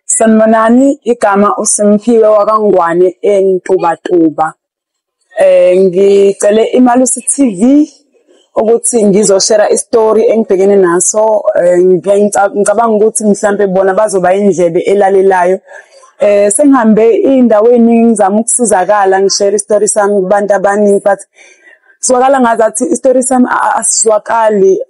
Sanibonani, igama uSimphiwe wakaNgwane eNtubatuba. Ngicele iMalusi TV ukuthi ngizoshera isitori engibhekene naso. Ngicabanga ukuthi mhlampe bona bazoba indlebe elalelayo. Sengihambe iy'ndawo ey'ningi ngizama ukusizakala ngishere isitori sami kubantu abaningi, but zwakala ngazathi isitori sami asizwakali.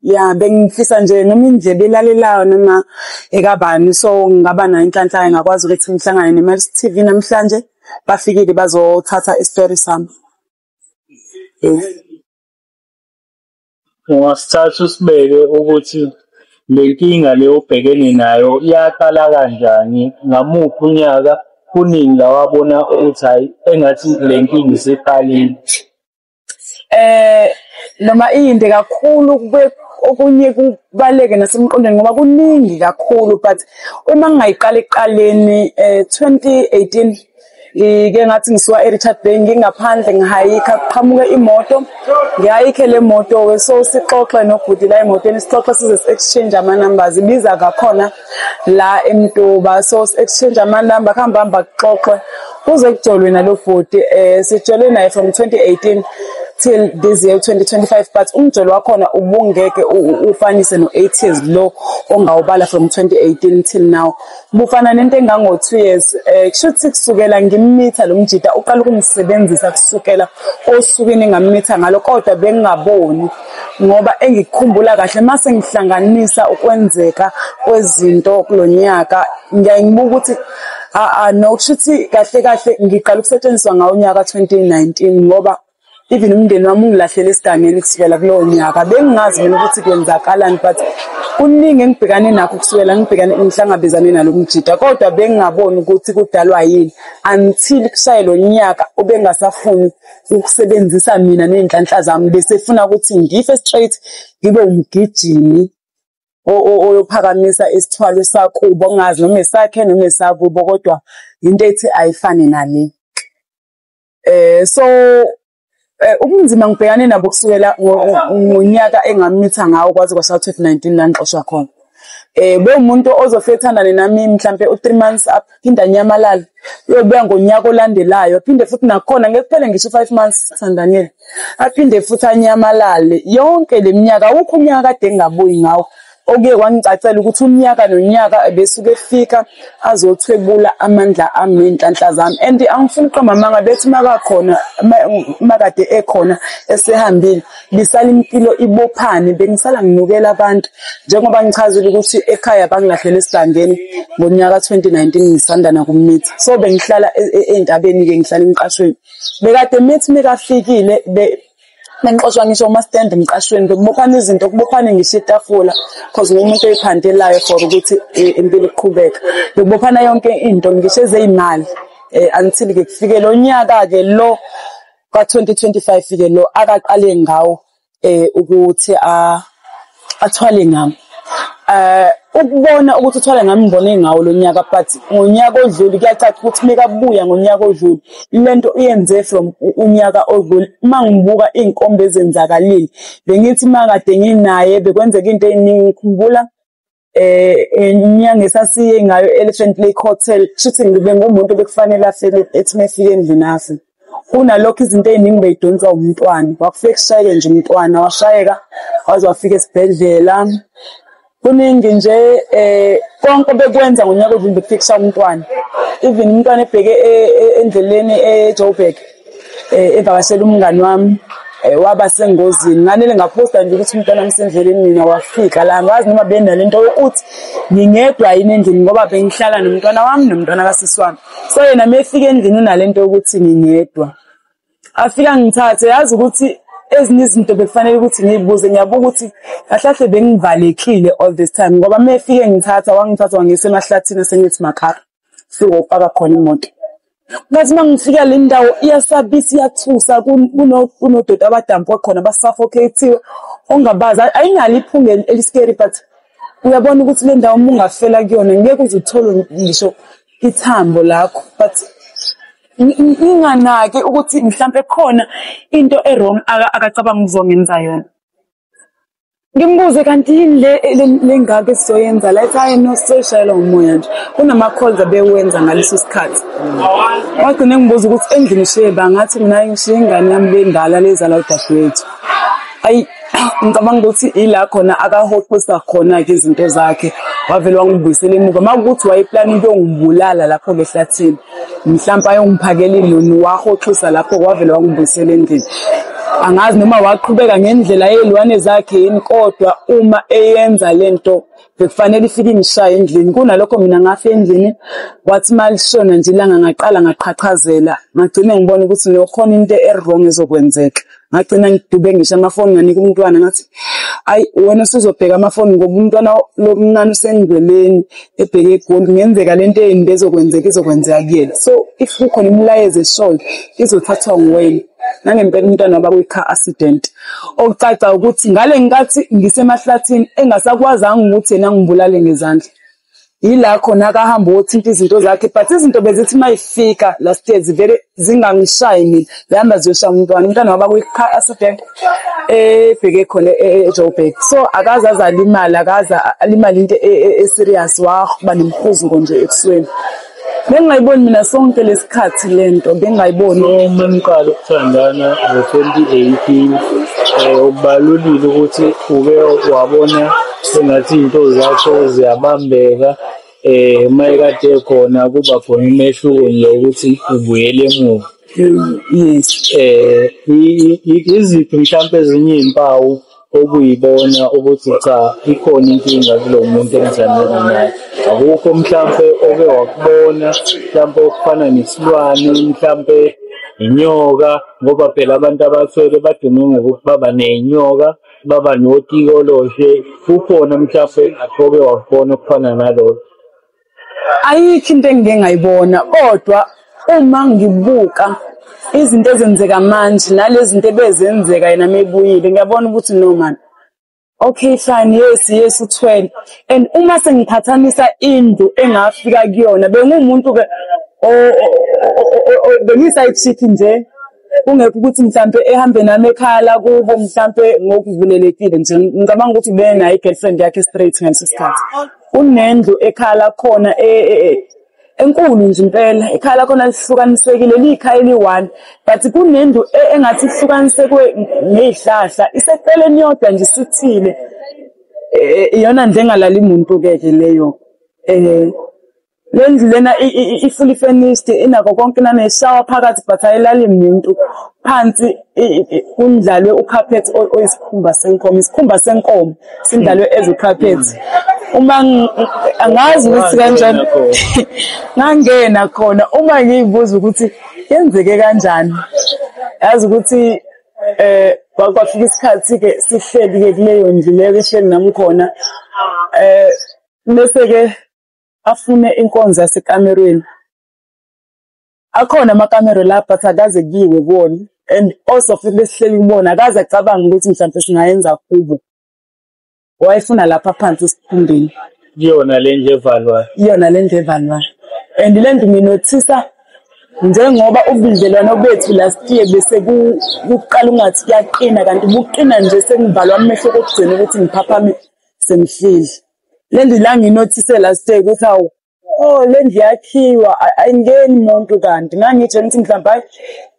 Ya, bengifisa nje noma indlebe elalelayo noma ekabani, so ngingaba nayo inhlanhla ngakwazi ukuthi ngihlangane neMalusi TV namhlanje. Bafikile bazothatha isitori sami. Ungasithatha usibeke ukuthi le nkinga le obhekene nayo yaqala kanjani, ngamuphi unyaka, kunini la wabona ukuthi hhayi engathi le nkinga isiqalile? Noma iyinde kakhulu, kube okunye kubaleke nasemqondweni ngoba kuningi kakhulu, but uma ngingayiqala ekuqaleni, 2018 ngike ngathi ngisuka e-Richard Bay, ngingaphandle ngihayikha, kuqhamuke imoto, ngihayikhe le moto-ke. So sixoxe nobhuti la emotweni, sixoxe size si-exchange ama-numbers, ibiza ngakhona la eMtuba. So si-exchange ama-number, kuhamba hamba kuxoxwe kuze kujolwe nalo bhuti. Sijole naye from 2018 till this year 2025, but umjolo wakhona ubungeke ufanise no-8 years lo ongawubala from 2018 till now, bufana nento engango-2 years. Kusho ukuthi kusukela ngimmitha lo mjida, uqala ukungisebenzisa kusukela osukwini engammitha ngalo, kodwa bengingaboni ngoba engikukhumbula kahle mase ngihlanganisa ukwenzeka kwezinto kulo nyaka, ngiyaye ngibuka ukuthi no, kusho ukuthi kahle kahle ngiqala ukusetshenziswa ngawo unyaka 2019, ngoba even umndeni wami ungilahlele esigangeni kusukela kulowo nyaka. Bengingazi mina ukuthi kwenzakalani, but kuningi engibhekane nakho kusukela ngibhekane ngihlangabezane nalo mjida, kodwa bengingaboni ukuthi kudalwa yini until kushaye lo nyaka obengasafuni ukusebenzisa mina ney'nhlanhla zami, besefuna ukuthi ngife straight, ngibe umgijimi oyophakamisa isithwalo sakubo, ongazi noma esakhe noma esakubo, kodwa into ethi ayifane nale. So ubunzima ngibhekane nabo kusukela ngonyaka engamitha ngawo kwaze kwashaya 2019 la ngixoshwa khona. Bewumuntu ozofika ethandane nami mhlampe u-3 months, aphinde anyamalale, uyobuya ngonyaka olandelayo, aphinde futhi nakhona ngeke kuphele ngisho u-5 months sithandanile, aphinde futhi anyamalale. Yonke le minyaka awukho unyaka kade engabuyi ngawo, okuye kwangicacela ukuthi unyaka nonyaka besuke efika azothwebula amandla ami ney'nhlanhla zami. And angifuni ukuqamba amanga, bethi makakhona, makade ekhona esehambile, bisala impilo ibophane, bengisala nginukela abantu, njengoba ngichazile ukuthi ekhaya bangilahlele esigangeni ngonyaka 2019 ngisanda nakummitha. So bengihlala ey'ntabeni-ke, ngihlala emqashweni. Bekade mithi mekafikile bengixoshwa ngisho uma-stand emqashweni, bekubophana izinto, kubophane ngisho itafula, cause ngumuntu oyiphandelayo for ukuthi impilo iqhubeke. Bekubophana yonke into, ngisho ezey'mali, until-ke kufike lo nyaka-ke lo ka-2025-ke lo akaqale ngawo ukuthi athwale ngami. Ukubona ukuthi uthwale ngami ngibone ngawo lo nyaka, but ngonyaka odlule kuyacaca ukuthi mekabuya ngonyaka odlule lento iyenze from unyaka odlule. Uma ngibuka iy'nkomba ezenzakalile, bengithi makade nginaye bekwenzeka into ey'ningi. Ngikhumbula inyanga esasiye ngayo e-Elephant Lake Hotel, kushuthi ngibe ngumuntu bekufanele afike ethi mefika endlini afe. Kunalokho izinto ey'ningi bey'donswa umntwana, kwakufike kushayeke nje umntwana, washayeka waze wafika esibhedlela. Kuningi nje, konke bekwenza ngonyaka odlule bekufike kushaya umntwana. Even umntwana ebheke endleleni eJoburg, evakashela umngani wami, waba sengozini. Nganele ngaphosta nje ukuthi umntwana wami usendleleni, mina wafika la. Angazi noma benale nto yokuthi ngingedwa yini endlini, ngoba bengihlala nomntwana wami nomntwana kasisi wami. So yena mefika endlini unale nto yokuthi ngingedwa. Afika ngithathe, yazi ukuthi ezinye izinto bekufanele ukuthi ngiyibuze, ngiyabuka ukuthi kahle kahle bengivalekile all this time, ngoba mefike ngithatha, wangithatha wangisa emahlathini asengithi makhara, fike wopaka khona imoto. Ngathi uma ngifika le ndawo iyasabisa, iyathusa, kunodoti abadampwa khona, ba-suffocate-iwe, ongabazi, ayinalo iphunga eli-scary, but uyabona ukuthi le ndawo uma ungafela kuyona ngeke uze uthole ngisho ithambo lakho. But nginganaki ukuthi mhlampe khona into e-wrong akacabanga ukuzongenza yona. Ngimbuze kanti yini le ngaka esizoyenza la, ethi hhayi no, sizoyishayelwa ngumoya nje. Kunama-calls abewenza ngaleso sikhathi. Wagcina engibuza ukuthi endlini ushiye ba, ngathi mina ngishiye ingane yami le ndala lezala udadewethu. Ayi, ngicabanga ukuthi ila khona akahoxisa khona-ke izinto zakhe, wavele wangibuyisela emuva. Uma kuwukuthi wayeplana ukuyongibulala lapho-ke ehlathini, mhlampe ayongiphakela inoni, wahoxisa lapho wavele wangibuyisela endlini. Angazi noma waqhubeka ngendlela yey'lwane zakhe yini, kodwa uma eyenza lento bekufanele ifike ingishaye endlini. Kunalokho mina ngafa endlini, kwathi uma lishona nje ilanga ngaqala ngaqhaqhazela, ngagcine ngibona ukuthi no, khona into e-wrong ezokwenzeka. Ngagcina ngidube ngisho amafoni nganika umntwana, ngathi ayi wena usuzobheka amafoni ngoba umntwana lo mncane usendleleni ebheke eGoli, kungenzeka lento embi ezokwenzeka izokwenzeka kuyena. So if kukhona imilayezo eshoyo izothathwa nguwena. Nangempela umntwana waba kwi-car accident. Okucaca ukuthi ngale nkathi ngisemahlathini engasakwazanga ukuthi yena angibulale ngezandla. Yila khona akahamba othinta izinto zakhe, but izinto bezithi uma yifika last year zivele zingangishayi mina, zihamba ziyoshaya umntwana. Umntwana waba kwi-car accident ebheke khona eJoburg. So akaze aze alimale, akaze alimale into e-serious, waba nemihuzuko nje ebusweni. Bengingayiboni mina sonke lesikhathi lento, bengingayiboni. So uma niqala ukuthandana ngo-2018, ubalulile ukuthi uke wabona sengathi iy'nto zakho ziyabambeka, uma ekade khona kuba khona umehluko nje ukuthi ubuyele emuva. Yes. Iziphi mhlampe ezinye iy'mpawu okuyibona ukuthi cha ikhona inkinga kulo muntu engithandana naye? Akukho mhlampe oke wakubona mhlampe okufana nesilwane, mhlampe inyoka, ngoba phela abantu abathwele badume ngokuthi baba ney'nyoka, baba notikoloshe. Kukhona mhlampe oke wakubona okufana nalokho? Ayikho into engike ngayibona, kodwa uma ngibuka izinto ezenzeka manje nalezi zinto ebezenzeka yena mebuyile, ngiyabona ukuthi no man, okay fine, yes yes uthwele. And uma sengiphathanisa indlu engafika kuyona, bengumuntu-ke bengiyi-side chick nje, kungekho ukuthi mhlampe ehambe nami ekhaya lakubo mhlampe ngokuvulelekile nje. Ngicabanga ukuthi benayo i-girlfriend yakhe straight ngaleso sikhathi. Kunendlu ekhaya lakhona enkulu nje impela, ikhaya lakhona lihlukanisekile, liyikhaya eliyi-one, but kunendlu engathi ihlukanisekwe ngey'hlahla, iseceleni yodwa nje isithile. Iyona ndlu engalali muntu-ke ke leyo. Le ndlu lena i-fully furnished, inakho konke, naneshawa phakathi, but ayilali muntu. Phansi kundlalwe ukhaphethi oyisikhumba senkomo, isikhumba senkomo sindlalwe as ukhaphethi. Uma angazi ukuthi kanjani ngangena khona, uma ngiyibuza ukuthi yenzeke kanjani, yazi ukuthi kwafika isikhathi-ke sihleli-ke kuleyo ndlu leyo ehleli nami khona, bese-ke afune inkonzo yasekamerweni. Akhona amakamero la, but akaze kuyiwe kuwona, and also futhi besihleli kubona akaze acabange ukuthi mhlampe singayenza kubo. Wayefuna lapha phansi esikhumbeni. Kuyona le ndlu evalwayo. Iyona le ndlu evalwayo. And le ndlu nginothisa njengoba ubudlelwano bethu last year bese kuqala ungathi kuyaqina, kanti buqina nje sengivalwa amehlo kokugcina ukuthi ngiphaphame sengihleli. Le ndlu la nginothise last year ukuthi hawu, oh le ndlu yakhiwa, ayingeni muntu kanti. Ngangitshela ukuthi mhlawumbe hayi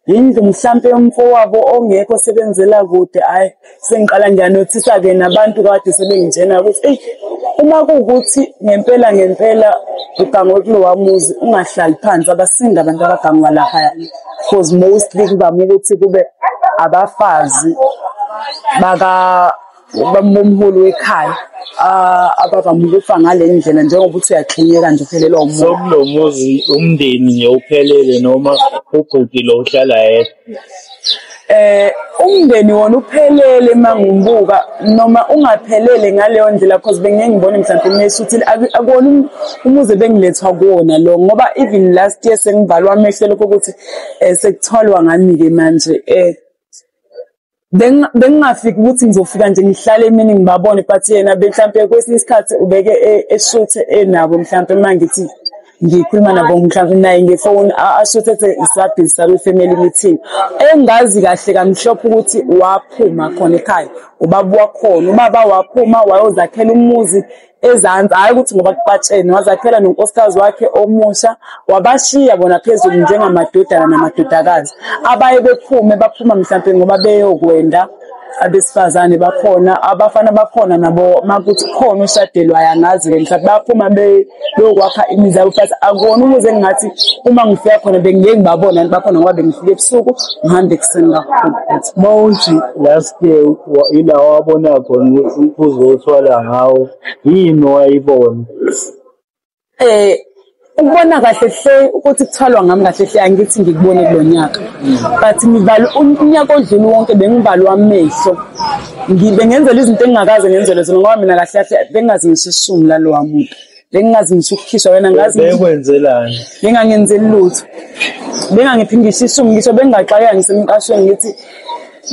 yindlu mhlampe yomfowabo ongekho osebenzela kude. Hhayi, sengiqala ngiyanothisa-ke nabantu kade sebengitshena ukuthi eyi, uma kuwukuthi ngempela ngempela ugangwe kulowa muzi ungahlali phansi, abasindi abantu abagangwa laphaya, because mostly kuvame ukuthi kube abafazi baka bomholi wekhaya abavame ukufa ngale ndlela, njengoba uthi uyaxhinyeka nje uphelelwa umoya. So kulo muzi umndeni nje uphelele noma ubhuti lo uhlala yedwa? Umndeni wona uphelele mangibuka, noma ungaphelele ngaleyo ndlela, because bengeke ngibone mhlampe meshuthile akuwona umuzi ebengilethwa kuwona lo, ngoba even last year sengivalwa amehlo lokho ukuthi sekuthwalwa ngami-ke manje. Bengingafiki ukuthi ngizofika nje ngihlale emini ngibabone, but yena mhlampe kwesinye isikhathi ubeke eshuthe enabo mhlampe uma ngithi Ngikhuluma nabo mhlawumbe naye ngefoni, asho ukuthi isabhizi sabe-family meeting. Engazi kahle kamhlophe ukuthi waphuma khona ekhaya, ubaba wakhona, ubaba waphuma wayozakhela umuzi ezansi, hhayi ukuthi ngoba kuxatshene, wazakhela nonkosikazi wakhe omusha, wabashiya bona phezulu njengamadodana namadodakazi. Abaye bephume, baphuma mhlampe ngoba beyokwenda abesifazane bakhona, abafana bakhona nabo makuthi khona oshadelwayo angazi-ke mhlawumbe baphuma beyokwakha imizi yabo, but akuwona umuzi engingathi uma ngifika khona bengike ngibabone abantu bakhona ngoba bengifike ebusuku ngihambe ekuseni kakhulu. Mawuthi last year ila wabona khona ukuthi uzothwala ngawo, yini owayibona? Ukubona kahle hle ukuthi kuthwalwa ngami kahle hle angithi ngikubone kulo nyaka, but ngivale unyaka odlule wonke bengivalwa amehlo, bengenzela izinto engingakaze ngenzelwe zona ngoba mina kahle kahle bengingazi ngisho ishumi lalowa muntu, bengingazi ngisho ukukhishwa wena ngazi. Bekwenzelani? Bengangenzeli lutho, bengangiphi ngisho ishumi, ngisho bengingaxakeka ngisemqashweni ngithi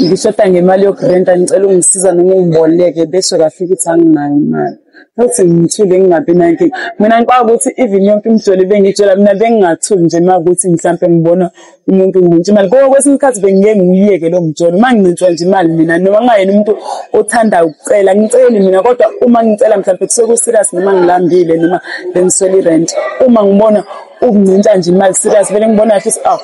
ngishoda ngemali yokurenta, ngicela ungisiza noma ungiboleke, besho kahle ukuthi anginayo imali. Futhi ngithule ngingabi nayo inkinga. Mina ngicabanga ukuthi even yonke imijolo ebengiyitshela mina bengingathuli nje uma kuwukuthi mhlampe ngibona umuntu ngintshintsha imali. Ngoba kwesinye isikhathi bengike ngiwuyeke lowo mjolo. Uma ngincintshwa nje imali mina noma ngingayena umuntu othandayo ukucela, ngiceli mina kodwa uma ngicela mhlampe kusuke ku-serious noma ngilambile noma bengiswele irent. Uma ngibona ukuncintsha nje imali serious vele ngibona kahle ukuthi awu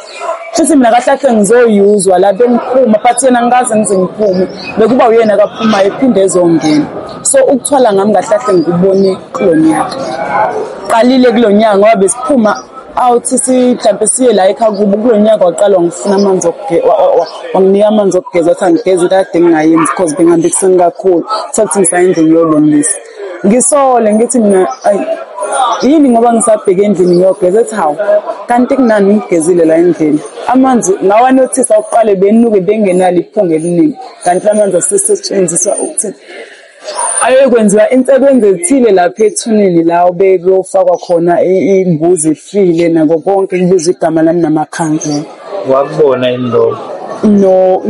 futhi mina kahle kahle ngizoyuzwa la bengiphuma, but yena ngikaze ngize ngiphume, bekuba uyena akaphumayo ephinde ezongena. So ukuthwala ngami kahle kahle ngikubone kulo nyaka, qalile kulo nyaka ngoba besiphuma out mhlampe siye la ekhaya kubo. Kulo nyaka waqala wangifuna amanzi wanginika amanzi okugeza, wathi angigeze kade ngingayenzi because bengihambe ekuseni kakhulu, sathi ngisaya endlini ngiyolungisa. Ngisole ngithi mina ayi yini ngoba ngisabheka endlini ngiyogeza, ethi hawu kanti kunani ngigezile la endlini. Amanzi ngawanothisa ukuqale benuke bengenalo iphunga eliningi, kanti lamanzi asesetshenziswa ukuthi ayokwenziwa insebenzo ethile lapha ethuneni la bekuyofakwa khona imbuzi efile nako konke, kubizwa igama lami namakhandlela. Wakubona yini lokho? No,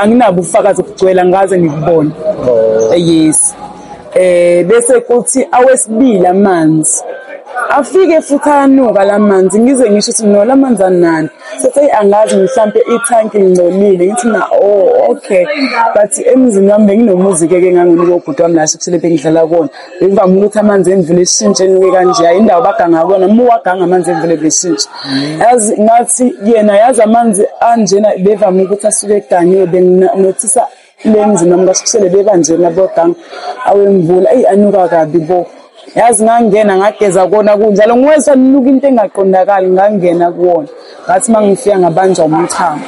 anginabo ubufakazi obugcwele, angikaze ngikubone. Yes. Bese kuthi awesibili amanzi afike futhi ayanuka la manzi, ngize ngisho ukuthi no la manzi anani, sethi angazi mhlampe ithanki lingcolile, ngithi na oh okay. But emzini wami benginomuzi-ke ke nganginika ubhuti wami la shuthile bengidlala kuwona, bekuvame ukuthi amanzi emvula eshintshe enuke kanje, indawo baganga kuyona uma uwaganga amanzi emvula beshintsha. Yazi ngathi yena yazi amanzi anjena bevame ukuthi asuke egangiwe, benginothisa le mzini wami kaSikhusele bebanjena boganga awemvula, eyi anuka kabi bo. Yazi ngangena ngageza kona kunjalo, ngiwezwa nuka into engaqondakali, ngangena kuwona ngathi uma ngifika ngabanjwa umchamo,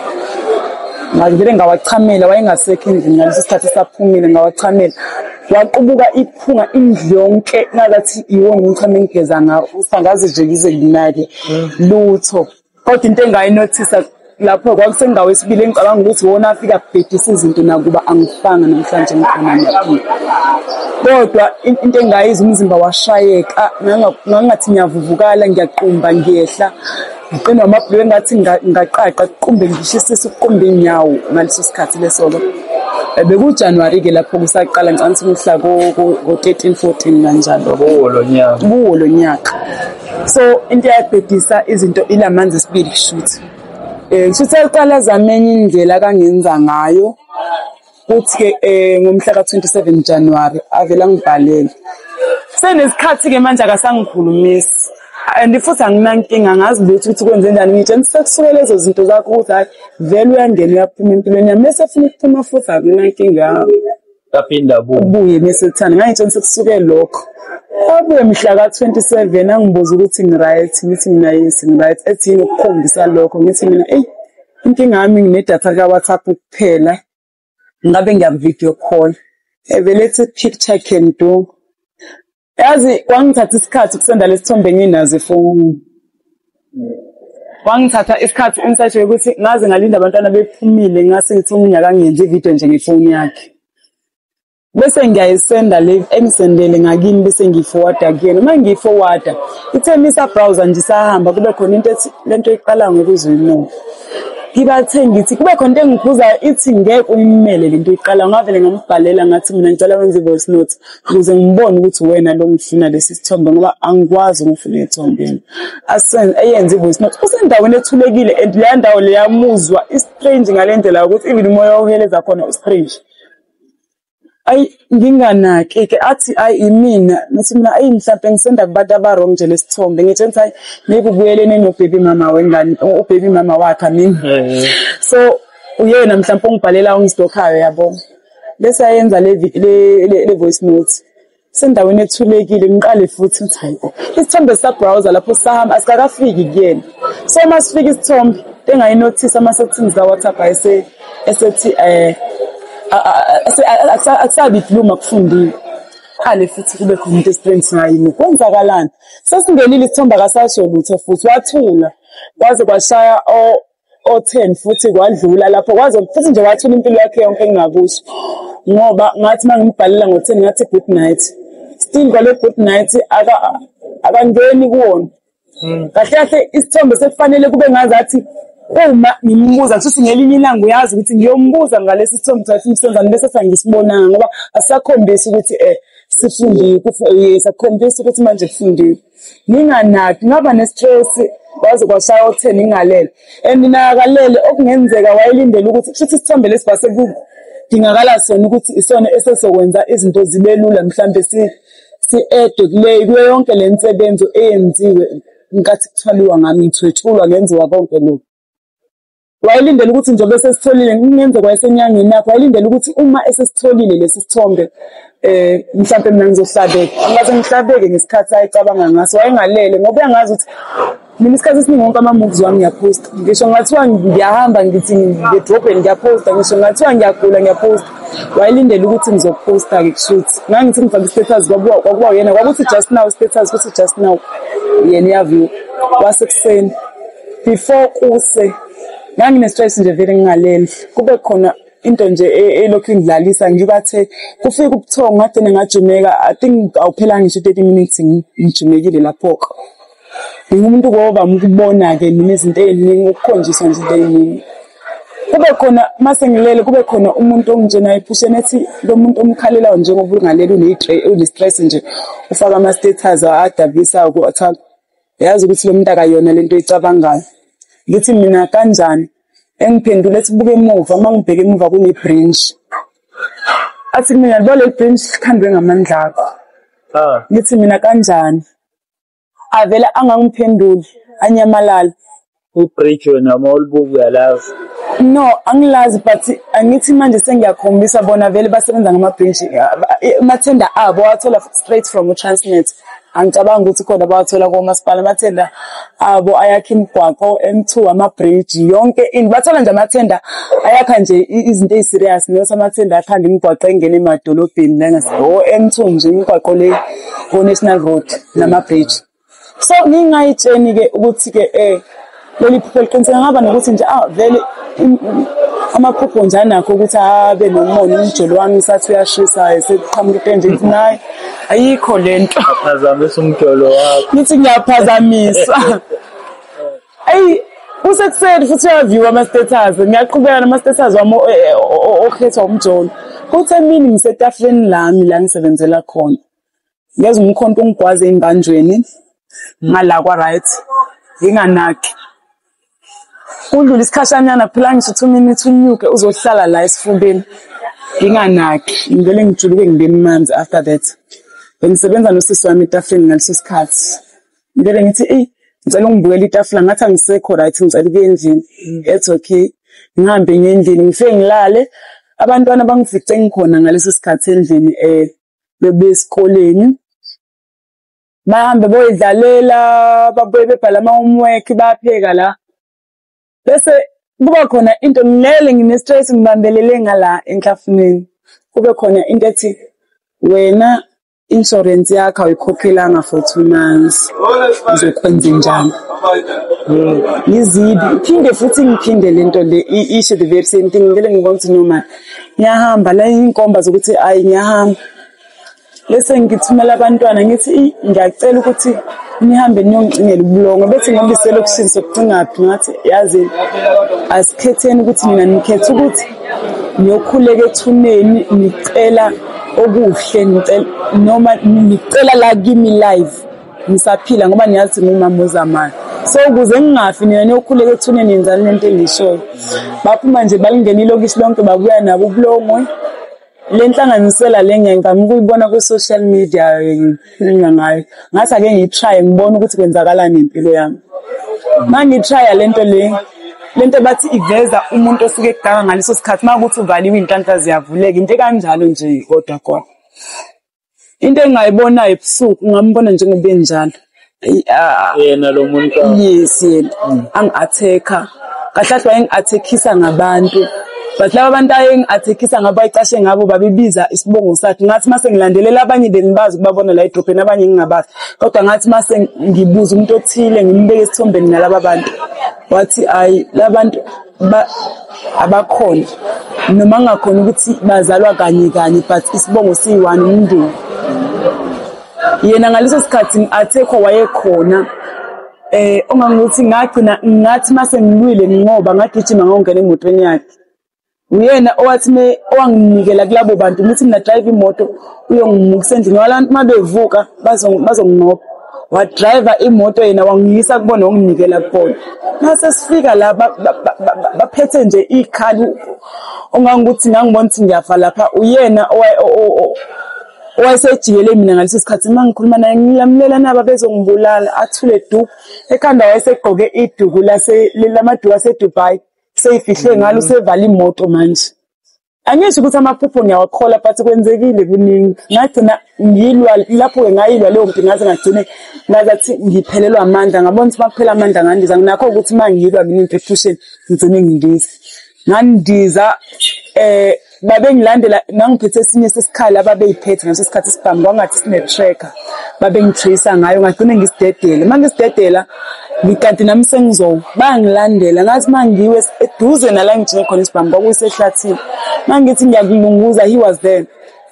ngavele ngawachamela, wayengasekho endlini ngaleso sikhathi saphumile, ngawachamela waqubuka iphunga indlu yonke, ngazathi iwona umchamo engigeza ngawo, angaze nje ngize nginake lutho. Kodwa into engayinothisa lapho kwakusengawesibili engicabanga ukuthi wona afika kubhedisa izinto, nakuba angifanga namhlanje ngikhona ngiyaphila, kodwa into engayizwa umzimba washayeka, ngangathi ngiyavuvukala, ngiyaqumba, ngiyehla ngiqinwa amabhulu engathi ngaqaqa, kuqumbe ngisho isisu, kuqumbe inyawo ngaleso sikhathi leso-ke. BekuJanuwari-ke lapho kusaqala, ngicabanga ukuthi mhla ko-13 14 kanjalo kuwo lo nyaka, kuwo lo nyaka. So into eyabhedisa izinto ilamanzi esibili kushuthi. Kushuthi aqala zama enye indlela akangenza ngayo, kuthi-ke ngomhla ka-27 January avele angibhalele. Senesikhathi-ke manje akasangikhulumisi and futhi anginankinga, angazi lutho ukuthi kwenze njani. Ngitshela sekusuke lezo zinto zakho ukuthi hhayi vele uyangena uyaphuma empilweni yami, mese efuna ukuphuma futhi akunankinga, aphinda abuye ubuye mese ethanda. Ngangitshela sekusuke lokho, abuye mhla ka-27 angibuza ukuthi ngi-right, ngithi mina yes ngi-right, ethi yini ukukhombisa lokho, ngithi mina eyi inkinga yami nginedatha ka-WhatsApp kuphela, ngabe ngiya-video call, evele ethi picture can do. Yazi kwangithatha isikhathi ukusenda lesithombe nginazo efonini, kwangithatha isikhathi insight yokuthi ngaze ngalinda abantwana bephumile, ngase ngithi omunye akangenzi ividiyo nje ngefoni yakhe, bese ngiyayisenda le engisendele ngakini, bese ngiyiforwarda kuyena. Uma ngiyiforwarda ithe misa browser nje isahamba, kube khona into ethi lento iqala ngokuzwa inuka. Ngibathe ngithi kube khona into engikhuzayo ithi ngeke uyimele lento iqala, ngavele ngambhalela ngathi mina ngicela wenze i-voice note ukuze ngibone ukuthi wena lo ngifuna lesi sithombe ngoba angikwazi ukufuna ethombeni. Eyenze i-voice note usendaweni ethulekile and leya ndawo leyamuzwa i-strange ngale ndlela yokuthi even umoya oheleza khona u-strange. Ayi nginganaki-ke athi ayi imina, ngithi mina ayi mhlampe ngisenda kubantu aba-wrong nje lesithombe, ngitshela ukuthi hayi maybe ubuyelene no-baby mama wengane, u-baby mama wakhe I mean. So uyena mhlampe ongibhalela ongistokhayo yabo. Bese ayenza le voice note. Sendaweni ethulekile ngiqale futhi ngithi hayi bo, isithombe sa-browser lapho sahamba asikakafiki kuyena. So uma sifika isithombe engayinothisa ama-settings ka-WhatsApp esethi akusabi blue makufundiwe. Qale futhi kube khona into e-strange ngayini, kwenzakalani? Sesingenile isithombe akasasho lutho futhi wathula kwaze kwashaya o-10 futhi kwadlula lapho kwaze futhi nje wathula impilo yakhe yonke engingakusho ngoba ngathi uma ngimbhalela ngo-10 ngathi good night, still kwale good night akangeni kuwona. Kahle kahle isithombe sekufanele kube ngazathi uma ngimbuza kushuthi ngelinye ilanga uyazi ukuthi ngiyombuza ngalesi sithombe ukuthi afuna ukusenzani bese sangisibonanga ngoba asisakhombisi ukuthi sifundiwe, yes akukhombisi ukuthi manje kufundiwe. Nginganaki ngaba ne-stress kwaze kwashaya o-10 ngingalele and nakalele okungenzeka wayelindele ukuthi kushuthi isithombe lesi base kudingakala sona ukuthi isona esesokwenza izinto zibe lula mhlambe si-add kule kuyo yonke le nsebenzo eyenziwe ngenkathi kuthwaliwa ngami ngithwetshulwa ngenziwa konke lokhu. Wayelindele ukuthi njengoba esesitholile kungenzeka wayesenyangeni yakhe, wayelindele ukuthi uma esesitholile lesi sithombe mhlampe mina ngizohlabeka. Angikaze ngihlabeke ngesikhathi ayecabanga ngaso, wayengalele ngoba uyangazi ukuthi mina isikhathi esiningi wonke ama-moves wami ngiyaphosta. Ngisho ngathiwa ngiyahamba ngithi ngedrobheni ngiyaphosta, ngisho ngathiwa ngiyagula ngiyaphosta. Wayelindele ukuthi ngizophosta-ke kushuthi. Ngangithi ngifake i-status kwakuba uyena, kwakuthi just now status kuthi just now yena uyaviwa. Kwasekuseni before kuse ngangine-stress nje vele ngingalele, kube khona into nje elokhu ingidlalisa ngibathe kufika ubuthongo ngagcina ngajumeka. I think awuphelanga ngisho 30 minutes ngijumekile lapho-ke. Ngingumuntu ovame ukubona-ke mina izinto ey'ningi, ukukhonjiswa nje izinto ey'ningi. Kube khona mase ngilele kube khona umuntu ongitshenayo ephusheni ethi lo muntu omkhalelayo njengoba ungalele une-stress nje ufaka ama-status adabukisayo ku-WhatsApp, yazi ukuthi lo muntu akayona lento oyicabangayo. Ngithi mina kanjani? Engiphendule ethi buka emuva, uma ngibheka emuva kune-bridge. Athi mina yabo leli bridge likhandwe ngamandla akho. Ngithi mina kanjani? Avele angangiphenduli, anyamalala. U-bridge wena uma ulibuka uyalazi? No, angilazi but angithi manje sengiyakhombisa bona vele basebenza ngama-bridge. Amathenda abo awathola straight from u-Transnet. Angicabangi ukuthi khona bawathola komasipala. Amathenda abo ayakha imigwaqo, M2, ama-bridge, yonke into. Bathola nje amathenda ayakha nje izinto eyi-serious, not amathenda akhanda imigwaqo engena emadolobheni o-M2 nje imigwaqo le o-National Road nama-bridge. So ngingayitsheni-ke ukuthi-ke leli phupho liqiniseka ngaba nokuthi nje vele amaphupho nje anakho ukuthi abe nomona umjolo wami sathi uyashisa sekuqhamuka into enje ngithi nayi ayikho lento. Aphazamisa umjolo wakho. Ngithi ngiyaphazamisa. Ayi kusekuseni futhi uyaviwa ama-status, ngiyaqhubeka nama-status wami okhethwa umjolo. Kuthi emini ngisetafuleni lami la ngisebenzela khona. Ngezwa umkhonto ungigwaze embanjweni ngala kwa-right nginganaki. Kudlula isikhashanyana phela ngisho 2 minutes unyuke uzohlala la esifubeni nginganaki, ngivele ngijuluke ngibe manzi after that. Bengisebenza nosisi wami etafuleni ngaleso sikhathi. Ngivele ngithi eyi ngicela ungibukele itafula ngathi angisekho right ngicela ukuya endlini. Ethi okay, ngihambe ngiye endlini ngifike ngilale. Abantwana bangifice ngikhona ngaleso sikhathi endlini bebesikoleni. Bahambe boyidlalela babuye bebhale ama-homework bayapheka la. Bese kuba khona into ngilele ngine-stress ngibambelele ngala enhlafuneni. Kube khona into ethi wena insurance yakho awuyikhokhelanga for 2 months, uzokwenzenjani? Ngizibi phinde futhi ngiphinde lento le isho the very same thing. Ngivele ngibona ukuthi no man ngiyahamba la inkomba zokuthi ayi ngiyahamba. Bese ngithumela abantwana ngithi ngiyacela ukuthi Nihambe niyongicingela ubulongwe, bethi ngoba iselokishini sokucingaphi. Ngathi yazi asikhetheni ukuthi nina nikhetha ukuthi niyokhuleka ethuneni nicela okuhle, nicela noma nicela la kimi live ngisaphila, ngoba niyazi ngumama ozamayo. So ukuze ngingafi nina niyokhuleka ethuneni, yenzani lento engishoyo. Baphuma nje balingena ilokishi lonke, babuya nabo ubulongwe. Le nhlanganisela le ngiyangivame ukuyibona kwi-social media ngikhulunywa ngayo. Ngathi ake ngiyi-try ngibone ukuthi kwenzakalani ngempilo yami. Uma ngiyi-try-a lento le, lento bathi iveza umuntu osuke ekuganga ngaleso sikhathi, uma kuwukuthi uvaliwe iy'nhlanhla ziyavuleka, into ekanjalo nje kodwa khona. Into engingayibonayo ebusuku ngambona njengoba enjalo. Yena lo muntu? Yes, yena. Angi-attack-a. Kahle kahle wayengi-attack-isa ngabantu. But laba bantu ayengi-attack-isa ngabo, ayicashe ngabo, babebiza isibongo sakhe. Ngathi mase ngilandelela abanye bengibazi ukubabona la edrobheni, abanye ngingabazi. Kodwa ngathi mase ngibuza umuntu othile ngimbeke esithombeni nalaba bantu, wathi ayi labantu abakhona noma ngakhona ukuthi bazalwa kanye kanye, but isibongo siyi-one, umndeni. Yena ngaleso sikhathi ngi-attack-wa wayekhona. Ongangokuthi ngagcina ngathi mase ngilwile nginqoba, ngagijima ngayongena emotweni yakhe. Uyena owathi me owanginikela kulabo bantu, ngithi mina drive imoto uyongimukisa endlini, ngoba abantu uma bevuka bazonginqoba. Wa-drive imoto yena wangiyisa kubona, wanginikela kubona. Mase sifika la baphethe nje ikhali, ongangokuthi ngangibona ukuthi ngiyafa lapha. Uyena owayesejikele mina ngaleso sikhathi. Uma ngikhuluma naye ngilamulela naba bezongibulala, athule du. Ekhanda wayesegqoke iduku lamaduku ase-Dubai, seyifihle ngalo, usevala imoto manje. Angisho ukuthi amaphupho ngiyawakhola, but kwenzekile kuningi. Ngagcina ngilwa lapho-ke, ngayilwa leyo mpi ngaze ngagcine ngazathi ngiphelelwa amandla. Ngabona ukuthi makuphela amandla ngandiza. Nginakho ukuthi uma ngilwa mina impi ephusheni ngigcine ngindiza. Ngandiza, babengilandela, ngangiphethe esinye sesikhali ababeyiphethe ngaleso sikhathi, isibhamu kwangathi sine-tracker, babengi-trace-a ngayo. Ngagcine ngisidedela. Uma ngisidedela kanti nami sengizowa, bayangilandela. Ngathi uma ngiwe eduze nala ngijike khona isibhamu, kwakuyisehlathini, uma ngithi ngiyakulunguza, he was there,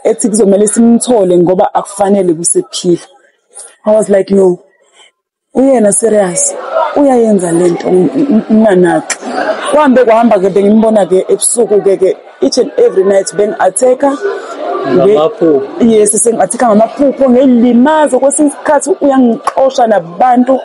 ethi kuzomele simthole ngoba akufanele kusephila. I was like, no, uyena serious, uyayenza lento nginganaki. Kuhambe kwahamba-ke, bengimbona-ke ebusuku-ke ke each and every night bengi-attack-a. Ngamaphupho? Yes, sengi-attack-a ngamaphupho, ngiyilimaza. Kwesinye isikhathi uyangixosha nabantu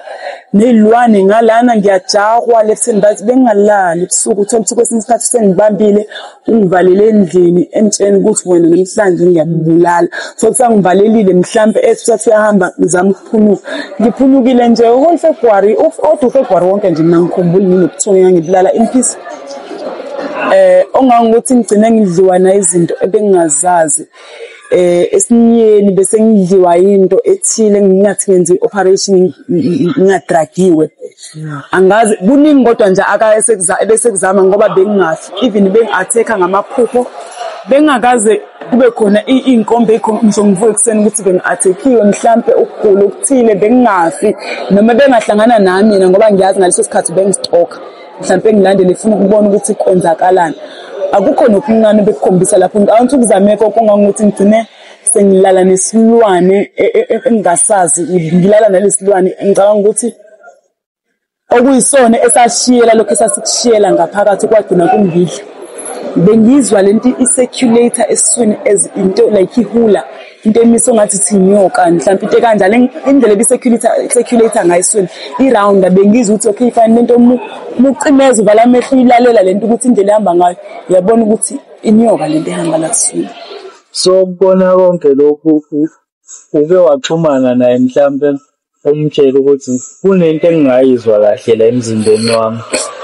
ney'lwane ngalana, ngiyajahwa left and right. Bengingalali ebusuku, uthole ukuthi kwesinye isikhathi sengibambile, ungivalele endlini, emtsheni ukuthi wena namhlanje ngiyakubulala. So kusangivalelile, mhlampe ethi usathi uyahamba ngizama ukuphunyuka. Ngiphunyukile nje whole February, odwa uFebruary wonke nje mina ngikhumbuli nginobuthongo, ngangibulala in peace. Ongangokuthi ngigcine ngidliwa na izinto ebengingazazi. Esinyeni bese ngidliwa into ethile, ngingathi ngenza i-operation ngingadragiwe. Angazi kuningi kodwa nje ebese kuzama ngoba bengingafi, even bengi-attack-a ngamaphupho. Bengingakaze kube khona iy'nkomba ngisho ngivuka ekuseni ukuthi bengi-attack-iwe mhlampe ukugula okuthile, bengingafi noma bengahlangana nami yena, ngoba ngiyazi ngaleso sikhathi bengi-stalk-a, mhlampe ngilandele ifuna ukubona ukuthi kwenzakalani. Akukho nokuncane bekukhombisa lapho. Ngicabanga ukuthi ukuzame konke, ongangokuthi ngigcine sengilala nesilwane engingasazi, ngilala nalesilwane. Ngicabanga ukuthi okuyisona esashiyela lokho esasikushiyela ngaphakathi kwagcina kungidla. Bengizwa lento i-circulate esiswini as into like ihula, into emise ongathi ithi inyoka mhlawumbe, into ekanjalo. Indlela ebi-circulate circulate ngayo esiswini i-round, bengizwa ukuthi okay fine, lento mucimeza uvala amehlo uyilalela lento ukuthi indlela ehamba ngayo, uyabona ukuthi inyoka lento ehamba la esiswini. So kubona konke lokhu, uke waxhumana naye mhlampe umtshele ukuthi kunento engingayizwa kahle la emzimbeni wami,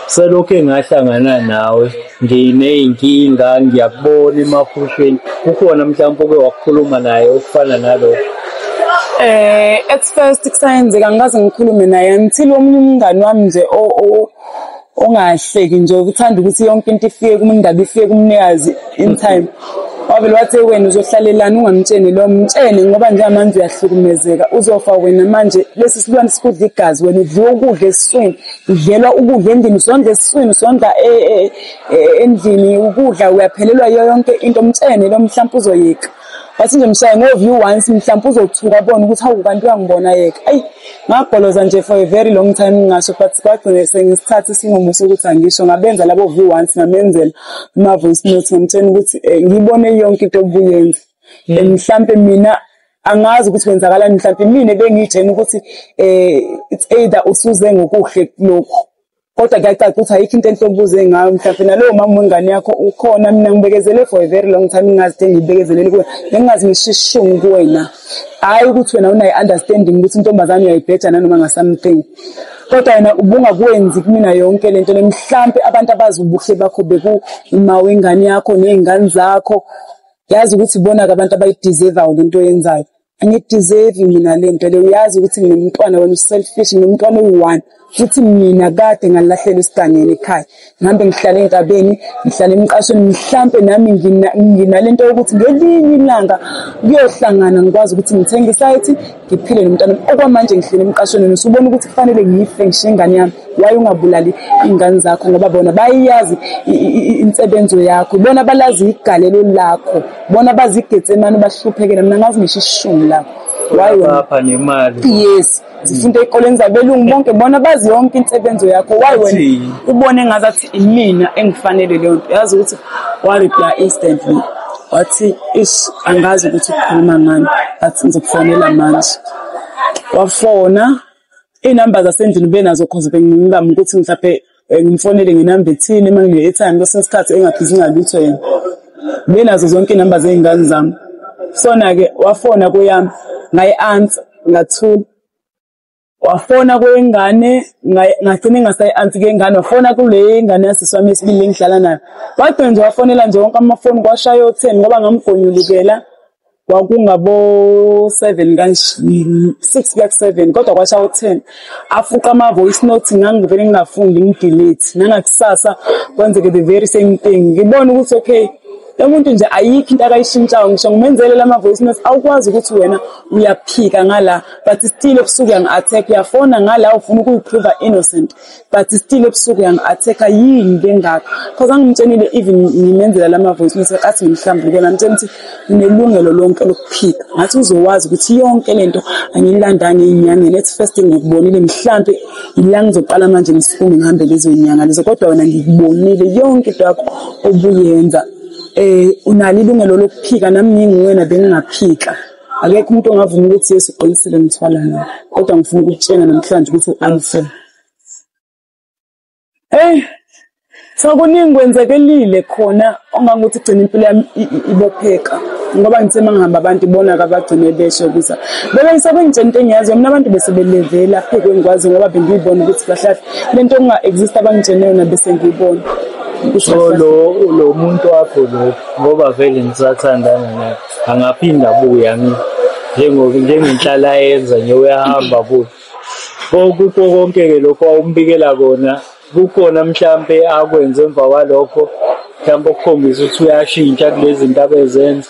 selokhu engahlangana nawe nginey'nkinga, ngiyakubona emaphusheni, kukhona mhlawumpe oke wakukhuluma naye okufana nalokho? At first kusayenzeka angikaze ngikhulume naye until omunye umngani wami nje ongahleki nje, uthanda ukuthi yonke into ifike kumndaba, ifike kumnikazi in time. Wavele wathi, wena uzohlalelana ungamtsheni lo, mtshene ngoba njengamanje uyahlukumezeka, uzofa wena manje. Lesi silwane sikudla igazi, wena udliwa ukudla esiswini, udlelwa ukudla endlini, usondla esiswini, usondla endlini ukudla, uyaphelelwa yiyo yonke into. Mtshene lo, mhlawumpe uzoyeka. Wathi nje mshaye ngo-view once, mhlawumpe uzothuka abone ukuthi hawu, kanti uyangibona yeka. Ayi, ngagoloza nje for a very long time ngingasho, but kwagcine sengisithatha isinqumo sokuthi angisho. Ngabenza labo view once, ngamenzela ama-voice note, ngamtshela ukuthi ngibone yonke into obuyenza. And mhlampe mina angazi ukuthi kwenzakalani, mhlampe mina bengiyitshena ukuthi it's either usuze ngokuhle kulokhu, kodwa kuyacaca ukuthi ayikho into enhle obuze ngayo. Mhlawumbe nalowo mama wengane yakho ukhona. Mina ngibekezele for a very long time, ngingazi into engiyibekezelele kuwena, bengingazi ngisho isishungu kuwena. Hhayi ukuthi wena unayo i-understanding ukuthi intombazane uyayibheja nanoma nga-something, kodwa wena ubungakwenzi kumina yonke lento le. Mhlampe abantu abazi ubuhle bakho beku uma wengane yakho ney'ngane zakho, yazi ukuthi ibona-ke abantu abayi-deserve-ayo lento oyenzayo. Angiyi-deserve mina lento le. Uyazi ukuthi nginomntwana, wena u-selfish. Nginomntwana oyi-one, futhi mina kade ngalahlela esigangeni ekhaya, ngihambe ngihlale ey'ntabeni, ngihlale emqashweni. Mhlampe nami nginalento yokuthi ngelinye ilanga kuyohlangana, ngikwazi ukuthi ngithenge isayithi, ngiphile nomntwana. Okwamanje ngihlele emqashweni, usubona ukuthi kufanele ngife, ngishiye ingane yami. Why ungabulali iy'ngane zakho? Ngoba bona bayayazi insebenzo yakho, bona balazi igalelo lakho, bona bazi igetsemane bahluphekela. Mina ngazi ngisho isishungu lakho. Why wena? Bapha nemali. Yes, zifunda ey'koleni zabelungu bonke, bona bazi yonke insebenzo yakho. Why wena Athini? ubone ngazathi imina engifanele leyo nto? Yazi ukuthi wa-reply instantly, wathi, "Ish, angazi ukuthi ukhuluma ngani, but ngizokufonela manje." Wafona iy'namba zasendlini benazo, cause bengibamba ukuthi mhlawumbe ngimfonele ngenamba ethile uma ngine-airtime, kwesinye isikhathi engabhizi ngalutho yena. Benazo zonke iy'namba zey'ngane zami. Sona-ke wafona kweyami, ngayi-answer, ngathula. Wafona kwengane, ngagcina ngingasayi-answer kengane. Wafona kule ngane yasisi wami yesibili engihlala nayo. Wagcina nje wafonela nje wonke amafoni, kwashaya o-10, ngoba ngamgonyulukela kwakungabo 7 kanje, 6 kuya ku-7, kodwa kwashaya u-10. Afuqa ama-voice note, ngangivele ngingafundi, ngi-delete. Nangakusasa kwenzeke the very same thing. Ngibona ukuthi okay, lo muntu nje ayikho into akayishintshayo, ngisho ngimenzele lama voice notes. Awukwazi ukuthi wena uyaphika ngala, but still ebusuku uyangi-attack. Uyafona ngala, ufuna ukuyi-prove innocent, but still ebusuku uyangi-attack. Yini lengaka? Cause angimtshenile, even ngimenzela lama voice notes, athi ngimhlambuluke, ngamtshela ukuthi unelungelo lonke lokuphika. Ngathi uzowazi ukuthi yonke lento angiyilandanga ey'nyangeni. At first ngikubonile, mhlampe ila ngizoqala manje ngisukume ngihambe lezo y'nyanga lezo, kodwa wena ngikubonile yonke into yakho obuyenza. Unalo ilungelo lokuphika, nami nginguwena bengingaphika. Akekho umuntu ongavuma ukuthi Yesu uqinisile, ngithwala naye, kodwa ngifuna ukukutshela namhlanje ukuthi u-unfair. Hey, so kuningi kwenzekelile khona ongangokuthi gcina impilo yami ibopheka, ngoba ngithe uma ngihamba abantu ibona-ke abagcine besho ukuthi bebe sebengitshela into engiyaziyo mina. Abantu bese belevela phezu kwengikwazi, ngoba bengiyibona ukuthi kahle kahle le nto okunga-exist abangitshene yona bese ngiyibona. So lo muntu wakho lo, ngoba vele nisathandana naye, angaphinda abuye angithi, njengenhlala yenza nje, uyahamba abuye. Kukho konke-ke lokho awumbikela kona, kukhona mhlampe akwenze emva kwalokho, mhlampe okukhombisa ukuthi uyashintsha kulezi zinto abezenza?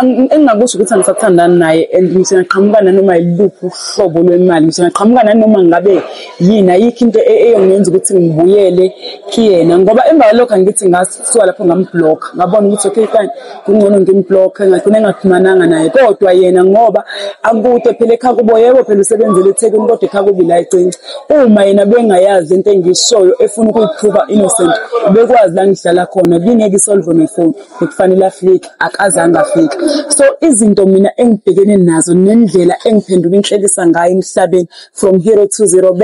Engingakusho ukuthi angisathandani naye, and ngisho ngaqhamuka nanoma yiluphi uhlobo lwemali, ngisho ngaqhamuka nanoma ngabe yini, ayikho into eyongenza ukuthi ngibuyele kuyena, ngoba emva kwalokho angithi ngasuka lapho ngam-block. Ngabona ukuthi okay fine, kungcono ngim-block, ngagcina ngingaxhumananga naye. Kodwa yena, ngoba akude phela ekhaya kubo, yebo phela usebenzele eThekwini, kodwa ekhaya kubi la eCinci. Uma yena bengayazi into engiyishoyo, efuna ukuyi-prove innocent, bekwazi la ngihlala khona, bingeke i-solve ngefoni, bekufanele afike, akazange afike. So izinto mina engibhekene nazo nendlela engiphenduka inhlekisa ngayo emhlabeni, from hero to zero,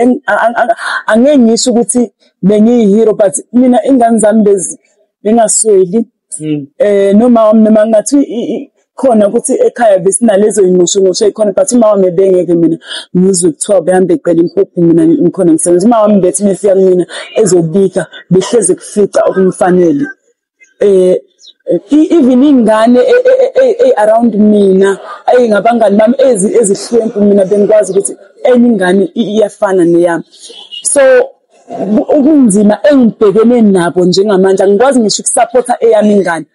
angeke ngisho ukuthi bengiyi-hero, but mina ingane zami bengasweli. Noma wami, noma ngathi khona ukuthi ekhaya besinalezo y'nxushunxushu ey'khona, but uma wami ebengeke mina ngizwe kuthiwa behambe ecela impuphu, mina ngikhona ngisebenza. Uma wami bethi mefika kumina ezobika, behleze kufica okumfanele. Even ingane around mina ey'ngabangani bami ezihlwempu, mina bengikwazi ukuthi enye ingane iyafana neyami. So ubunzima engibhekene nabo njengamanje, angikwazi ngisho ukusaphotha eyami ingane,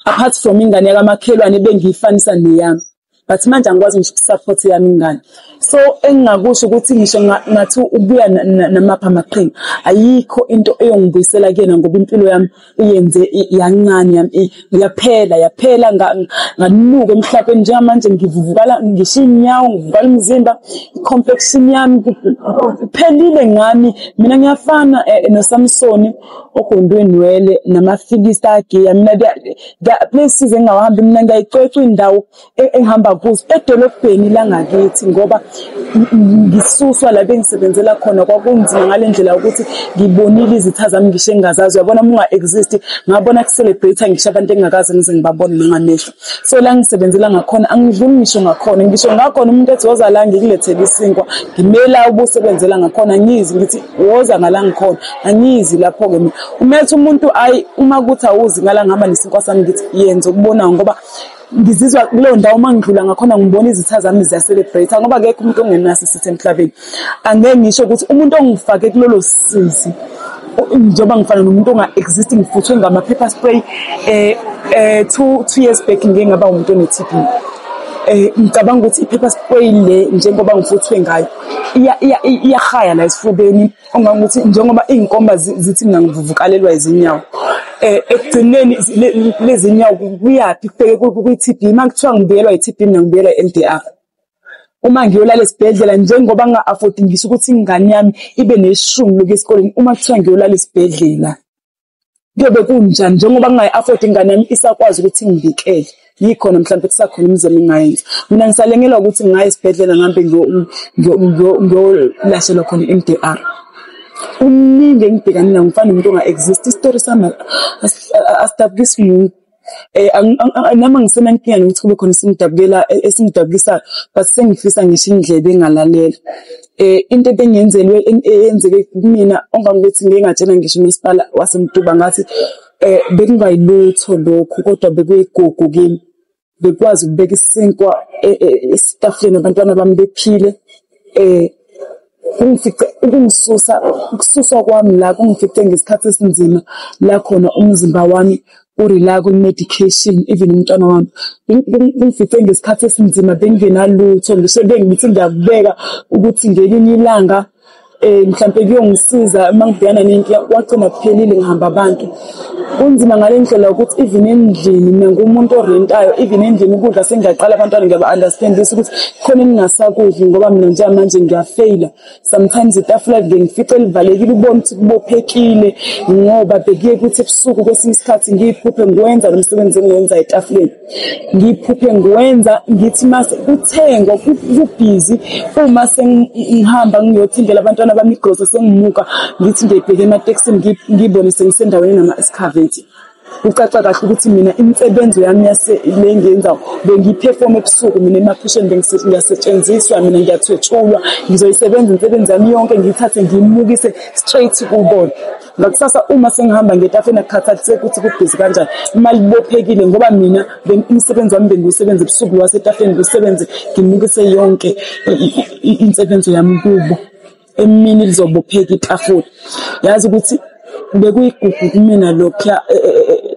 apart from ingane yakamakhelwane bengiyifanisa neyami. But manje angikwazi ngisho uku-support yami ingane. So engingakusho ukuthi ngisho ngathi ubuya namapha amaqhinga, ayikho into eyongibuyisela kuyena ngoba impilo yami uyenze yancane yami yaphela yaphela nganuka emhlabeni. Njengamanje ngivuvukala ngisho inyawo, ngivuvukala umzimba, i-complexion yami kuphelile ngami. Mina ngiyafana noSamsoni ogondwe inwele namaFilista agiya. Mina places engingawahambi mina ngiyayicwecwa indawo engihamba kuzo edolobheni langakithi ngoba ngisuswa la bengisebenzela khona. Kwakunzima ngale ndlela ukuthi ngibonile izitha zami ngisho engingazazi. Uyabona uma unga-exist, ngabona ku-celebrate ngisho abantu engingakaze ngize ngibabone nangamehlo. So la ngisebenzela ngakhona angidluli ngisho ngakhona, ngisho ngakhona umuntu ethi woza la ngikulethele isinkwa, ngimela ubusebenzela ngakhona, angizi ngithi woza ngala ngikhona, angizi lapho-ke mina. Umethe umuntu ayi uma kuthi awuzi ngala ngihamba nesinkwa sami ngithi yenza okubonayo ngoba ngizizwa kuleyo ndawo uma ngidlula ngakhona ngibona izitha zami ziya-celebrate ngoba akekho umuntu ongenaso isitha emhlabeni. Angeke ngisho ukuthi umuntu ongifake kulolo sizi njengoba ngifana nomuntu onga-exist, ngifuthwe ngama-pepper spray 2 years back ngike ngaba umuntu one-TB. Ngicabanga ukuthi i-pepper spray le njengoba ngifuthwe ngayo iyahaya la esifubeni, ongangokuthi njengoba iy'nkomba zithi mina ngivuvukalelwa izinyawo. Ekugcineni lezi nyawo kuyaphi kubheke kwi-TB. Uma kuthiwa ngibuyelwa i-TB mina ngibuyelwa i-L_D_R. Uma ngiyolala esibhedlela njengoba nginga-afford ngisho ukuthi ingane yami ibe neshumi lokuya esikoleni, uma kuthiwa ngiyolala esibhedlela kuyobe kunjani njengoba ngingayi-afford ingane yami isakwazi ukuthi ingibikele. Yikhona mhlawumbe kusakhona imizamo engingayenza. Mina ngisalengelwa ukuthi ngingaya esibhedlela ngihambe ngiyolashelwa khona i-M_D_R. Kuningi engibhekane nakho, ngifana nomuntu onga-exist. Isitori sami asidabukisi muntu. Nami angisenankinga nokuthi kube khona esingidabukisayo, but sengifisa ngisho indlebe engalalela. Into ebengenzelwe eyenzeke kumina ongangokuthi ngike ngatshela ngisho umasipala waseMtuba ngathi bekungayilutho lokhu kodwa bekuyigugu kimi. Bekwazi ukubeka isinkwa esitafuleni abantwana bami bephile. Kungifice ukungisusa, ukususwa kwami la kungifice ngesikhathi esinzima la khona umzimba wami u-rely kwi-medication, even umntwana wami. Kungifice ngesikhathi esinzima bengingenalutho, ngisho bengithi ngiyakubeka ukuthi ngelinye ilanga mhlampe kuyongisiza uma ngibhekana nenkinga, kwagcina kuphelile ngihamba abantu. Kunzima ngale ndlela ukuthi even endlini mina ngumuntu orentayo, even endlini ukudla sengiyaqala abantwana ngiyaba-understand-isa ukuthi khona engingasakudli ngoba mina njengamanje ngiyafeyila. Sometimes itafula ngiye ngifice livalekile ubone ukuthi kubophekile ngoba bekuye kuthi ebusuku kwesinye isikhathi ngiyiphuphe ngiwenza lo msebenzi engiwenza etafuleni. Ngiyiphuphe ngiwenza ngithi mase kuthengwa kubhizi uma sengihamba ngiyothengela abantwana bami igrosa sengimuka ngithi ngiyibheke ematekisini ngiyibone sengisendaweni nama-excavator. Kucaca kahle ukuthi mina imisebenzo yami le engiyenzayo bengiyi-perform ebusuku mina emaphusheni ngiyasetshenziswa mina ngiyathwetshulwa, ngizoyisebenza imisebenzi yami yonke ngiyithathe ngiyimukise straight kubona. Ngakusasa uma sengihamba ngetafuleni akukhathaliseki ukuthi kubhizi kanjani, imali ibophekile ngoba mina umsebenzi wami bengiwusebenza ebusuku wasetafuleni ngiwusebenze ngimukise yonke insebenzo yami kubo. Emini lizobopheka itafula. Yazi ukuthi bekuyigugu kumina lokhuya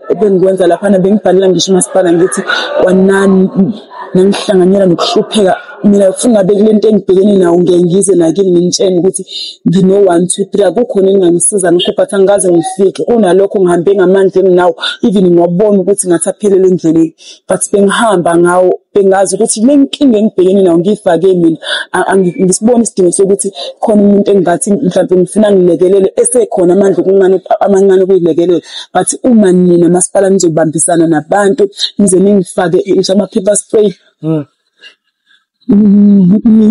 ebengikwenza laphana, bengibhalela ngisho umasipala ngithi kwanani nangihlanganyela nokuhlupheka. Mina futhi ngabe kule nto engibhekene nayo ngiye ngize nakini nginitshene ukuthi ngino-1 2 3 akukhona engingangisiza ngikho, but angikaze ngifike. Kunalokho ngihambe ngamandla enginawo, even ngiwabona ukuthi ngathi aphelele endleleni, but bengihamba ngawo bengazi ukuthi le nkinga engibhekene nayo ngiyifake mina. Angisiboni isidingo sokuthi khona umuntu engingathi mhlampe ngifuna ngilekelele esekhona amandla okuncane amancane okuyilekelela, but uma nina masipala nizobambisana nabantu nize ningifake ngisho ama-pepper spray,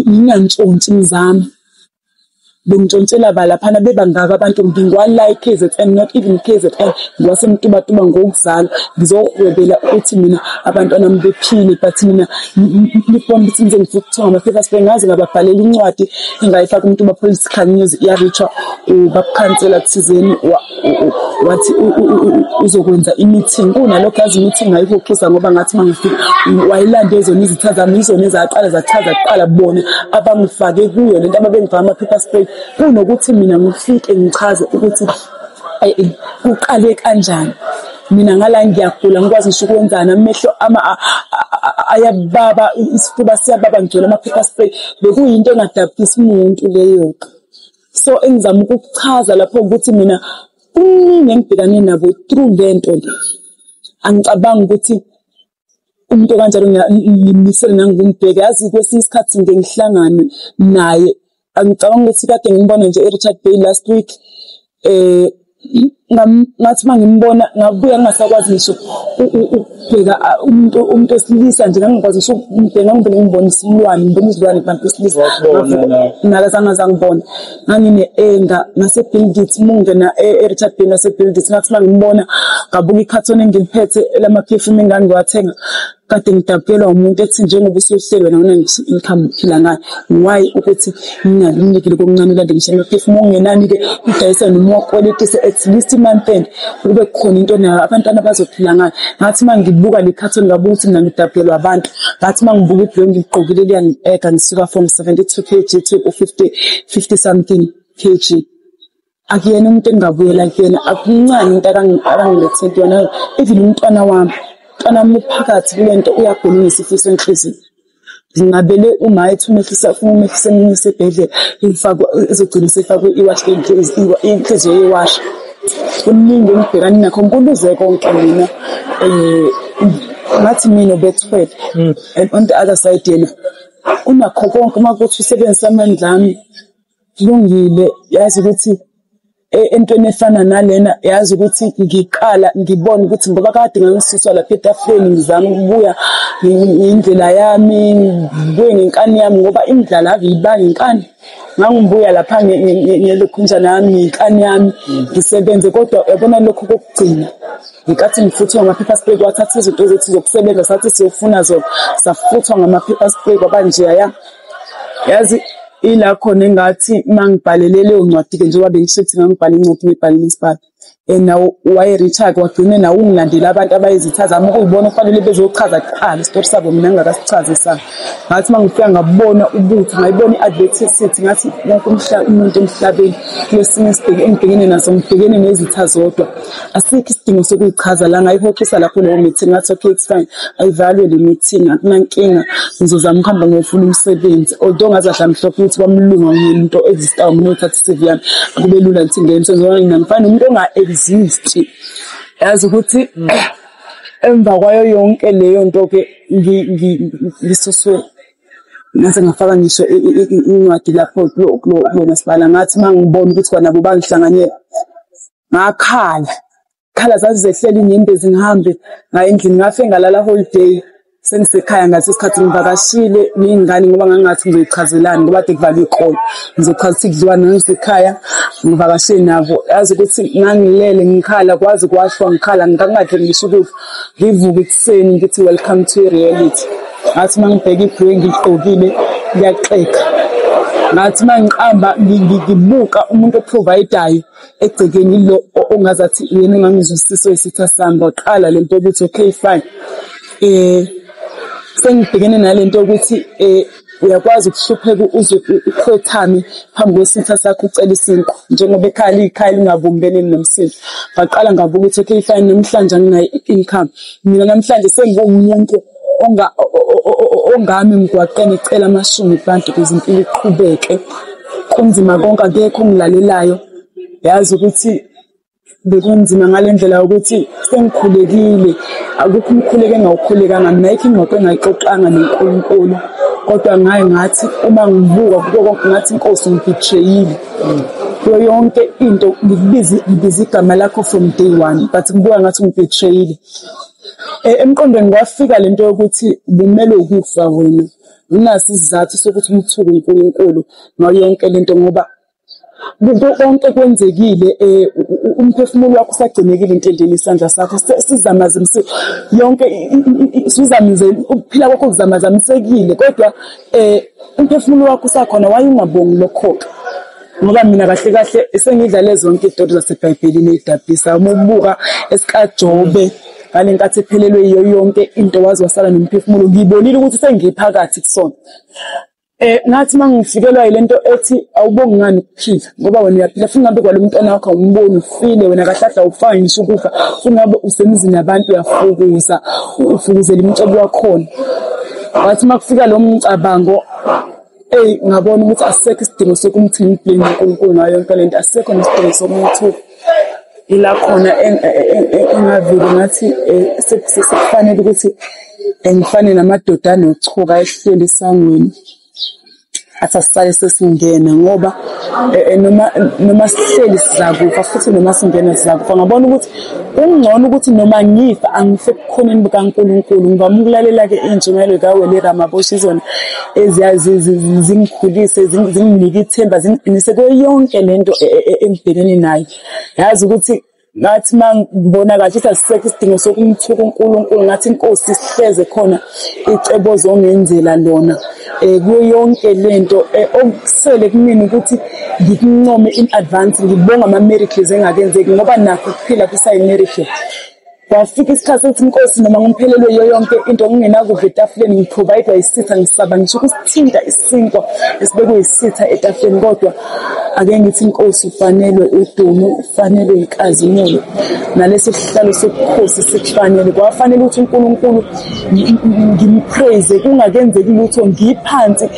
ngingantshontshi ngizame. Bengintshontshela ba laphana bebangaka abantu, ngingwala i-KZN, not even KZN, ngiwaseMtubatuba ngokuzalwa, ngizohwebela ukuthi mina abantwana bami bephile, but mina nibona ukuthi ngize ngifike kuthiwa ngama-pepper spray. Ngaze ngababhalela incwadi engayifaka uMtuba Political News, ya-reach-wa ubabukhansela thizeni wathi uzokwenza i-meeting. Kunalokho yazi i-meeting ngayihoxisa ngoba ngathi uma ngifika wayilanda ezona izitha zami, izona ezaqala zachaza kuqala bona abangifake kuyo lento ababengifaka ama-pepper spray, kunokuthi mina ngifike ngichaze ukuthi kuqale kanjani. Mina ngala ngiyagula, ngikwazi ngisho ukwenzani, amehlo ayababa, isifuba siyababa, ngigcwele ama-pepper spray. Bekuyinto engadabukisi umuntu leyo. So engizama ukukuchaza lapho ukuthi mina kuningi engibhekane nabo through lento le. Angicabangi ukuthi umuntu okanjalo ngimisele nangokumbheka. Yazi kwesinye isikhathi ngike ngihlangane naye, angicabangi ukuthi kade ngimbona nje e-Richard Bay last week. Ngathi uma ngimbona ngabuya ngingasakwazi ngisho ukubheka umuntu wesilisa nje, ngangikwazi ngisho ukumbheka, ngangivele ngibona isilwane, ngibona izilwane kubantu besilisa. Nakaze angibona. Ngangine-anger ngase-Build It, uma ungena e-Richard Bay ngase-Build It, ngathi uma ngimbona ngabuka ikhathoni engiliphethe lama-perfume engangiwathenga. Kade ngidabukelwa umuntu ethi njengoba usuhleli wena awunayo income uphila ngayo, why ukuthi ngingakunikile kokuncane ulande ngisho ama-perfume okungenani-ke udayisa noma uwakweletise at least i-month end kube khona into nayo abantwana bazophila ngayo. Ngathi uma ngibuka le khathoni ngabuka ukuthi mina ngidabukelwa abantu. Ngathi uma ngibuka ibhulukwe engiligqokile liyangi-ega, ngisuka from 72 kg to 50 something kg. Akuyena umuntu engingabuyela kuyena, akuncane into akangilethele kuyona. Even umntwana wami, umntwana wami uphakathi kule nto, uyagula, unesifo senhliziyo. Ngingabele uma ethi umehlisa, ufuna umehlisa emyise esibhedlela, ifakwe, ezogcina isefakwe iwashi inhliziyo yewashi. Kuningi engibhekane nakho, ngikuluze konke mina. Ngathi mina ubethwele, and on the other side yena unakho konke. Uma kuthi usebenzisa amandla ami, kulungile. Yazi ukuthi entweni efana nalena, yazi ukuthi ngiqala ngibone ukuthi ngoba kade ngangisuswa lapha etafuleni, ngizama ukubuya ngendlela yami, ngibuye ngenkani yami, ngoba imidlalo ave ibanga inkani. Ngangibuya lapha ngelokhunjana yami, ngenkani yami, ngisebenze. Kodwa yabona lokhu kokugcina, ngenkathi ngifuthwa ngama-pepper spray, kwathatha izinto zethu zokusebenza, sathi siyofuna zona, safuthwa ngama-pepper spray, kwaba njeya. Yazi ila khona engathi uma ngibhalele leyo ncwadi-ke, njengoba bengisho ukuthi ngangibhala incwadi, ngibhalela isibalo, nawo waye-reach-a wagcine nawo ungilandela abantu abayizitha zami, okuyibona okufanele bezochaza kuqala isitori sabo, mina ngingakasichazi esami. Ngathi uma ngifika ngabona ubutho, ngayibona i-adversity, ngathi wonke umuntu emhlabeni kulesimo engibhekene naso, ngibhekene nezitha zodwa, asikho isidingo sokuyichaza la. Ngayihoxisa lapho leyo meeting, ngathi okay, it's fine, ayivalwe le meeting, akunankinga, ngizozama ukuhamba ngiyofuna umsebenzi. Although ngazahla mhlophe ukuthi kwamlungu ngento ezistayo, mina othatha i-CV yami akube lula ukuthi ngene emsebenzini, ngoba mina ngifana nomuntu onga-exist. Yazi ukuthi emva kwayo yonke leyo nto-ke, ngisuswe, ngase ngafaka ngisho incwadi lapho kulo masipala. Ngathi uma ngibona ukuthi kwanabo bangihlanganyela, ngakhala khala, zazizehlela inyembezi, ngihambe ngaye endlini, ngafike ngalala whole day. Sengisekhaya ngaleso sikhathi, ngivakashile ney'ngane, ngoba ngangingathi ngizoyichazelani ngoba kade kuvalwe iy'kole, ngizochaza ukuthi kudliwani. Ngangisekhaya ngivakashe nabo. Yazi ukuthi ngangilele ngikhala kwaze kwahlwa, ngikhala, ngangingadli ngisho ukudla. Ngivuke ekuseni ngithi welcome to reality. Ngathi uma ngibheka ibhulukwe engiligqokile liyaxega. Ngathi uma ngiqamba ngibuka umuntu o-provide-ayo egcekeni lo ongazathi yena ongangizwisisa, oyisitha sami, kwaqala lento yokuthi okay fine, sengibhekene nalento yokuthi uyakwazi ukuhlupheka uze ukhothame phambi kwesitha sakho ucela isinkwa, njengoba ekhaya liyikhaya lingabumbene nomsindo. Ngaqala ngabuka ukuthi okay fine, namhlanje anginayo i-income mina, namhlanje sengiwumuntu ongami emgwaqeni ecela amashumi kubantu ukuze impilo iqhubeke. Kunzima konke, akekho ongilalelayo. Yazi ukuthi bekunzima ngale ndlela yokuthi sengikhulekile, akukho umkhuleko engawukhulekanga mina, ayikho ingxoxo engayixoxanga noNkulunkulu, kodwa ngaye ngathi uma ngibuka kuko konke, ngathi inkosi ungi-betrayile kuyo yonke into. Ngikubize, ngibiza igama lakho from day one, but ngibuka ngathi ungi-betrayile. Emqondweni kwafika lento yokuthi ubumele ukufa wena, unaso isizathu sokuthi umthuke uNkulunkulu ngayo yonke lento, ngoba konke kwenzekile, umphefumulo wakho usagcinekile entendeni isandla sakho sizamazamise yonke, sizamize ukuphila kwakho kuzamazamisekile, kodwa umphefumulo wakho usakhona. Waye ungabongi lokho-ke? Ngoba mina kahle kahle sengidlale zonke iy'tori zasebhayibhelini ey'dabhisa. Uma ubuka esikaJobe, ngale nkathi ephelelwe yiyo yonke into, waze wasala nomphefumulo, ngiyibonile ukuthi sengiphakathi kusona. Ngathi uma ngifikelwa yile nto ethi awubongi ngani ukuphila ngoba wena uyaphila, futhi ngabe kwalo mntwana wakho awumboni ufile wena kahle kahle awufani ngisho ukufa, futhi ngabe usemzini yabantu uyafukuza, ufukuzela imicebo wakhona. Wathi uma kufika lo mcabango, eyi ngabona ukuthi asisekho isidingo sokuthi ngi-blame uNkulunkulu ngayo yonke le nto, asisekho nesidingo sokumthuka. Ila khona engavele ngathi sekufanele ukuthi ngifane namadoda anochuka ehleli esangweni, athi asisale sesingena ngoba noma sihleli sizakufa futhi noma singena sizakufa. Ngabona ukuthi kungcono ukuthi noma ngifa angife ebukhoneni bukaNkulunkulu. Ngivame ukulalela-ke iy'ntshumayelo zikaWele Ramaboshi, izona zingikhulise, zinginike ithemba, zingiqinise kuyo yonke lento engibhekene nayo. Yazi ukuthi ngathi uma ngibona kahle ukuthi asisekho isidingo sokumthuka uNkulunkulu, ngathi inkosi sihleze khona icebo ozongenzela lona kuyo yonke lento. Okusele kumina ukuthi ngikuncome in advance, ngibonga ama-miracles engakenzeki ngoba nakho ukuphila kusayi-miracle. Kwafika isikhathi sokuthi inkosi noma ngiphelelwe yiyo yonke into, ngingenakudla etafuleni, ngi-provide-wa isitha, ngisaba ngisho ukusithinta isinkwa esibekwe isitha etafuleni, kodwa ake ngithi inkosi ufanelwe udumo, ufanelwe inkazimulo, naleso sihlalo sobukhosi sikufanele. Kwafanele ukuthi uNkulunkulu ngim-praise kungakenzeki lutho, ngiphansi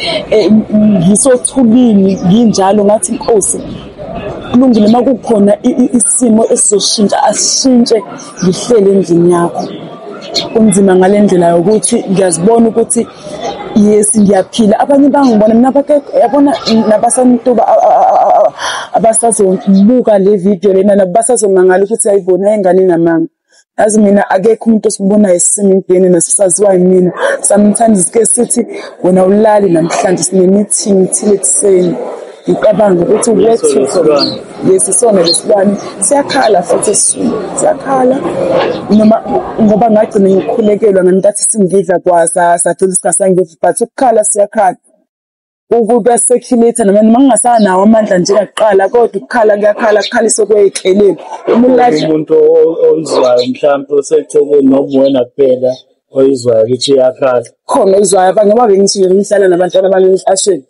ngisothulini nginjalo, ngathi inkosi kulungile uma kukhona isimo esizoshintsha asishintshe, ngihlele endlini yakho. Kunzima ngale ndlela yokuthi ngiyazibona ukuthi yes ngiyaphila, abanye bangibona mina yabona nabasantuba abasazobuka le video lena nabo basazomangala ukuthi ayibona ingane inamanga. Yazi mina akekho umuntu osibonayo esisemibheni nasisaziwa yimina. Sometimes sike sithi wena ulali namhlanje sine-meeting thile ekuseni, ngicabanga ukuthi wethu yes isona lesilwane siyakhala futhi esiswini siyakhala, noma ngoba ngagcina ngikhulekelwa ngenkathi singidla kwaza sagcina singasangidli, but ukukhala siyakhala, ukuya-circulate noma ngingasanawo amandla njengakuqala, kodwa ukukhala kuyakhala, kukhaliswe kwey'kelemu. Umuntu oyizwayo mhlawumpe oseceleni noma uwena kuphela oyizwayo ukuthi iyakhala? Khona oyizwayo, ngoba bengithi ngihlala nabantwana bami emqashweni,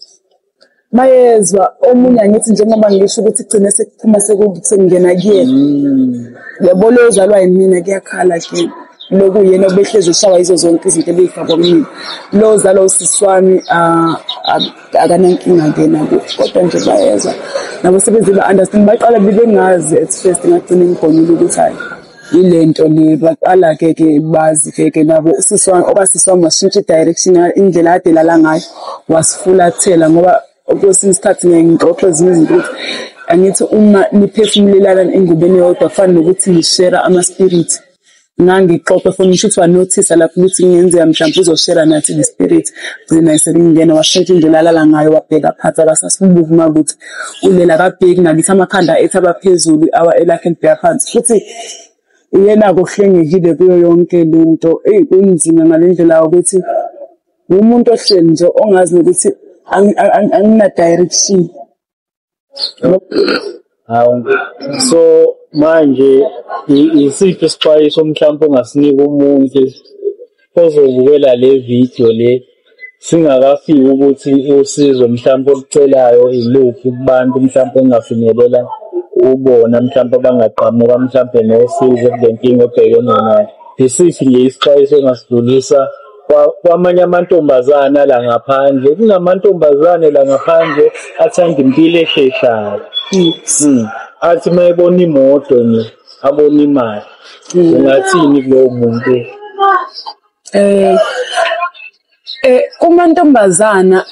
bayezwa. Omunye angithi njengoba ngisho ukuthi kugcine sekuphuma sekungena kuyena, yabo lo ozalwa yimina kuyakhala kuyena, lokuyena obehlezi eshawa yizo zonke izinto ebey'fakwa kumina. Lo ozalwa usisi wami akanankinga-ke nabo, kodwa nje bayezwa nabo sebeze ba-understand. Baqala bebengazi at first, ngagcina ngibonile ukuthi hhayi ile nto le, baqala-ke ke bazi-ke ke nabo. Usisi wami, okasisi wami washintsha i-direction, indlela ade elala ngayo wasifulathela, ngoba kwesinye isikhathi ngiye ngixoxe ezinye izinto ukuthi angithi uma niphefumulelana engubeni eyodwa kufana nokuthi ni-share ama-spirit. Ngangixoxe futhi ngisho ukuthi wa-notice-a lapho ukuthi kungenzeka mhlawumbe uzo-share nathi le spirit, gcina sekungena washintsha indlela alala ngayo, wabheka phansi, akasasibuki uma ukuthi ulela akabheki ngakithi, amakhanda ethu abaphezulu elakhe libheka phansi. Futhi uyena-ke ohlengekile kuyo yonke le nto. Eyi kunzima ngale ndlela yokuthi umuntu ohleli nje ongazi nokuthi angina-direction. Hawu, so manje isiphi isixwayiso mhlawumpe ongasinika umuntu ozobukela le video le, singakafiki ukuthi usizo mhlawumpe olucelayo iluphi kubantu mhlawumpe engafinyelela ubona mhlawumpe abangaqhamuka mhlawumpe nosizo kule nkinga obhekene nayo? Isiphi nje isixwayiso ongasidlulisa kwamanye amantombazane la ngaphandle? Kunamantombazane la ngaphandle athanda impilo esheshayo. Athi uma ebona imoto nje abone imali. Ungathini kulowo muntu? Kumantombazana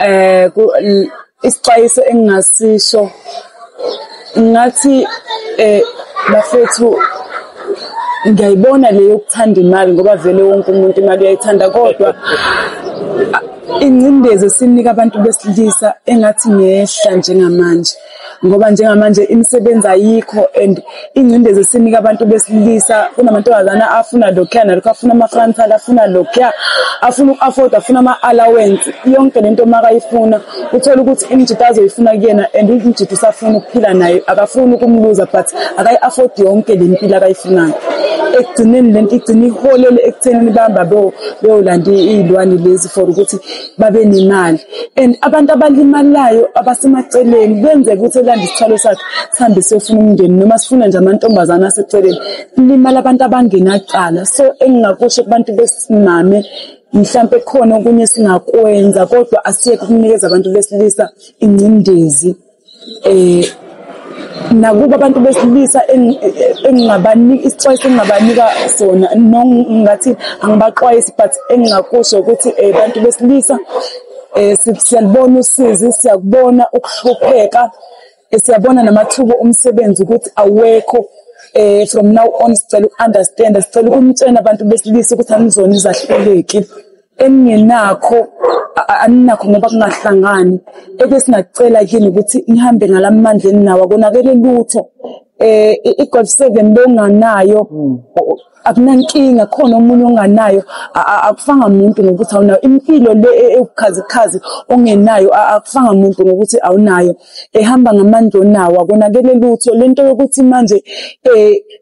isixwayiso engingasisho ngathi bafethu, ngiyayibona le yokuthanda imali ngoba vele wonke umuntu imali uyayithanda, kodwa ingcindezi esinika abantu besilisa engathi ngehla njengamanje, ngoba njengamanje imisebenzi ayikho, and ingcindezi esinika abantu besilisa, kunamantombazana afuna lokhuya nalokhu, afuna ama-frontal, afuna lokhuya, afuna uku-afford, afuna ama-allowance, yonke lento makayifuna uthola ukuthi imjita azoyifuna kuyena, and umjita usafuna ukuphila naye, akafuni ukumluza, but akayi-afford yonke le mpilo akayifunayo. Ekugcineni lento igcina iholele ekuthenini bahamba beyolanda iy'lwane lezi for ukuthi babe nemali. And abantu abalimalayo abasemaceleni kuyenzeka ukuthi elanda isithwalo sakhe sihambe siyofuna umndeni noma sifuna nje amantombazane aseceleni, kulimala abantu abangenacala. So engingakusho kubantu besimame, mhlampe khona okunye singakwenza, kodwa asiyeke ukunikeza abantu besilisa ingcindezi. Nakuba abantu besilisa engingabanika isixwayiso, engingabanika sona, ngingathi angibaxwayisi, but engingakusho ukuthi abantu besilisa, siyalibona usizi, siyakubona ukuhlupheka, siyabona namathuba omsebenzi ukuthi awekho. From now on sicela uku-understand, sicela ukumtshela abantu besilisa ukuthi anizona izahluleki, eningenakho aninakho ngoba kungahlangani. Ebesingacela kini ukuthi nihambe ngalamandla eninawo, akonakele lutho. I-Golf 7 bonganayo akunankinga, khona omunye onganayo, akufanga muntu ngokuthi awunayo. Impilo le ewukhazikhazi ongenayo, akufanga muntu ngokuthi awunayo. Ehamba ngamandla onawo, akonakele lutho. Lento yokuthi manje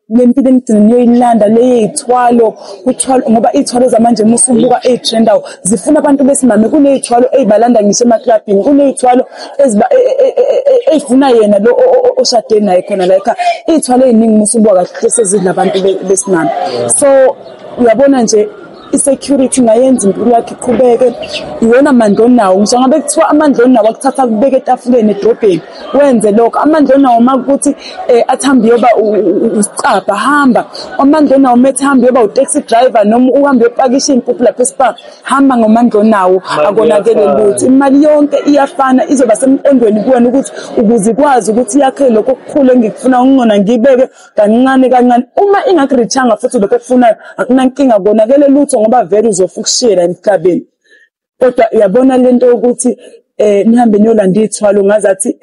le mpilo enigcina niyoyilanda le yey'thwalo, kuthwalo, ngoba iy'thwalo zamanje uma usubuka ey'trendayo zifuna abantu besimame. Kuney'thwalo ey'balanda ngisho emaklabhini, kuney'thwalo ey'funa yena lo oshade naye khona la ekhaya. Iy'thwalo ey'ningi uma usubuka kahle sezidla abantu besimame. So uyabona nje i-security ingayenza impilo yakho iqhubeke. Iwona mandla onawo, ngisho ngabe kuthiwa amandla onawo akuthatha kubeka etafuleni edrobheni, wenze lokho. Amandla onawo uma kuthi athambe uyoba usicabha, hamba. Amandla onawo uma ethi hamba uyoba u-taxi driver noma uhambe uyopakisha iy'mpuphu lapha eSpar, hamba ngomandla onawo, akonakele lutho. Imali yonke iyafana, izoba semqondweni kuwena ukuthi ukuze ikwazi ukuthi yakhe lokho okukhulu engikufuna, ungcono ngiyibeke kancane kancane. Uma ingaku-reach-anga futhi lokho okufunayo, akunankinga, konakele lutho ngoba vele uzofa ukushiyela emhlabeni. Kodwa uyabona lento yokuthi nihambe niyolanda iy'thwalo, ngazathi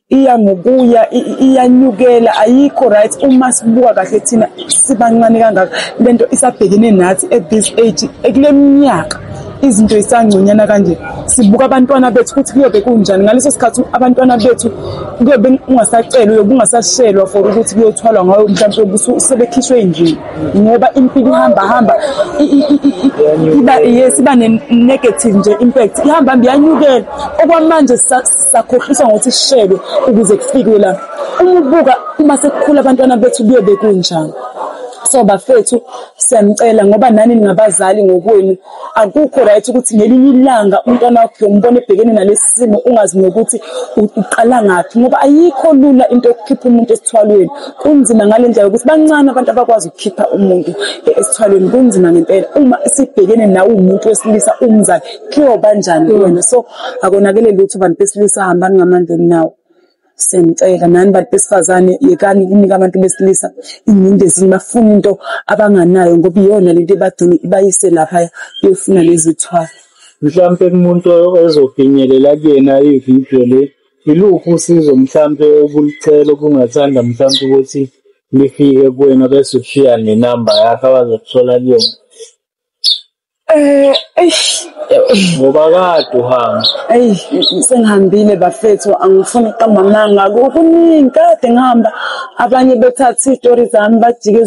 iya ngokuya iyanyukela, ayikho right. Uma sibuka kahle thina sibancane kangaka, lento isabhekene nathi at this age, ekule minyaka izinto isangconyana kanje. Sibuka abantwana bethu ukuthi kuyobe kunjani ngaleso sikhathi. Abantwana bethu kuyobe ungasacela, uyobe ungasashelwa for ukuthi kuyothwalwa ngayo, mhlawumbe sebekhishwe endlini, ngoba impilo ihamba hamba iba, yes, iba ne-negative nje impact, ihamba hamba iyanyukela. Okwamanje sakhohliswa ngokuthi sishelwe ukuze kufikwe la. Uma ubuka uma sekukhula abantwana bethu kuyobe kunjani? So bafethu, siyamcela ngoba nani ningabazali ngokwenu, akukho right ukuthi ngelinye ilanga umntwana wakho uyombona ebhekene nalesi simo, ungazi nokuthi uqala ngaphi, ngoba ayikho lula into yokukhipha umuntu esithwalweni. Kunzima ngale ndlela yokuthi bancane abantu abakwazi ukukhipha umuntu esithwalweni, kunzima ngempela. Uma sibhekene nawe umuntu wesilisa, umzali, kuyoba njani kuwena? So akonakele lutho, bantu besilisa, hambani ngamandla eninawo. Siyamcela nani bantu besifazane, yekani ukunika abantu besilisa ingcindezi, bafuna into abanganayo, ngoba iyona lento ebagcine ibayise laphaya beyofuna lezi thwalo. Mhlampe kumuntu ezofinyelela kuyena ividiyo le, iluphi usizo mhlampe obulucela obungathanda mhlampe ukuthi lifike kuwena, bese ushiya nenamba yakho abazokuthola kuyona? Eish. Ngoba kade uhamba. Eyi, sengihambile bafethu, angifuni ukuqamba amanga, kuningi kade ngihamba, abanye bethatha iy'tori zami bajike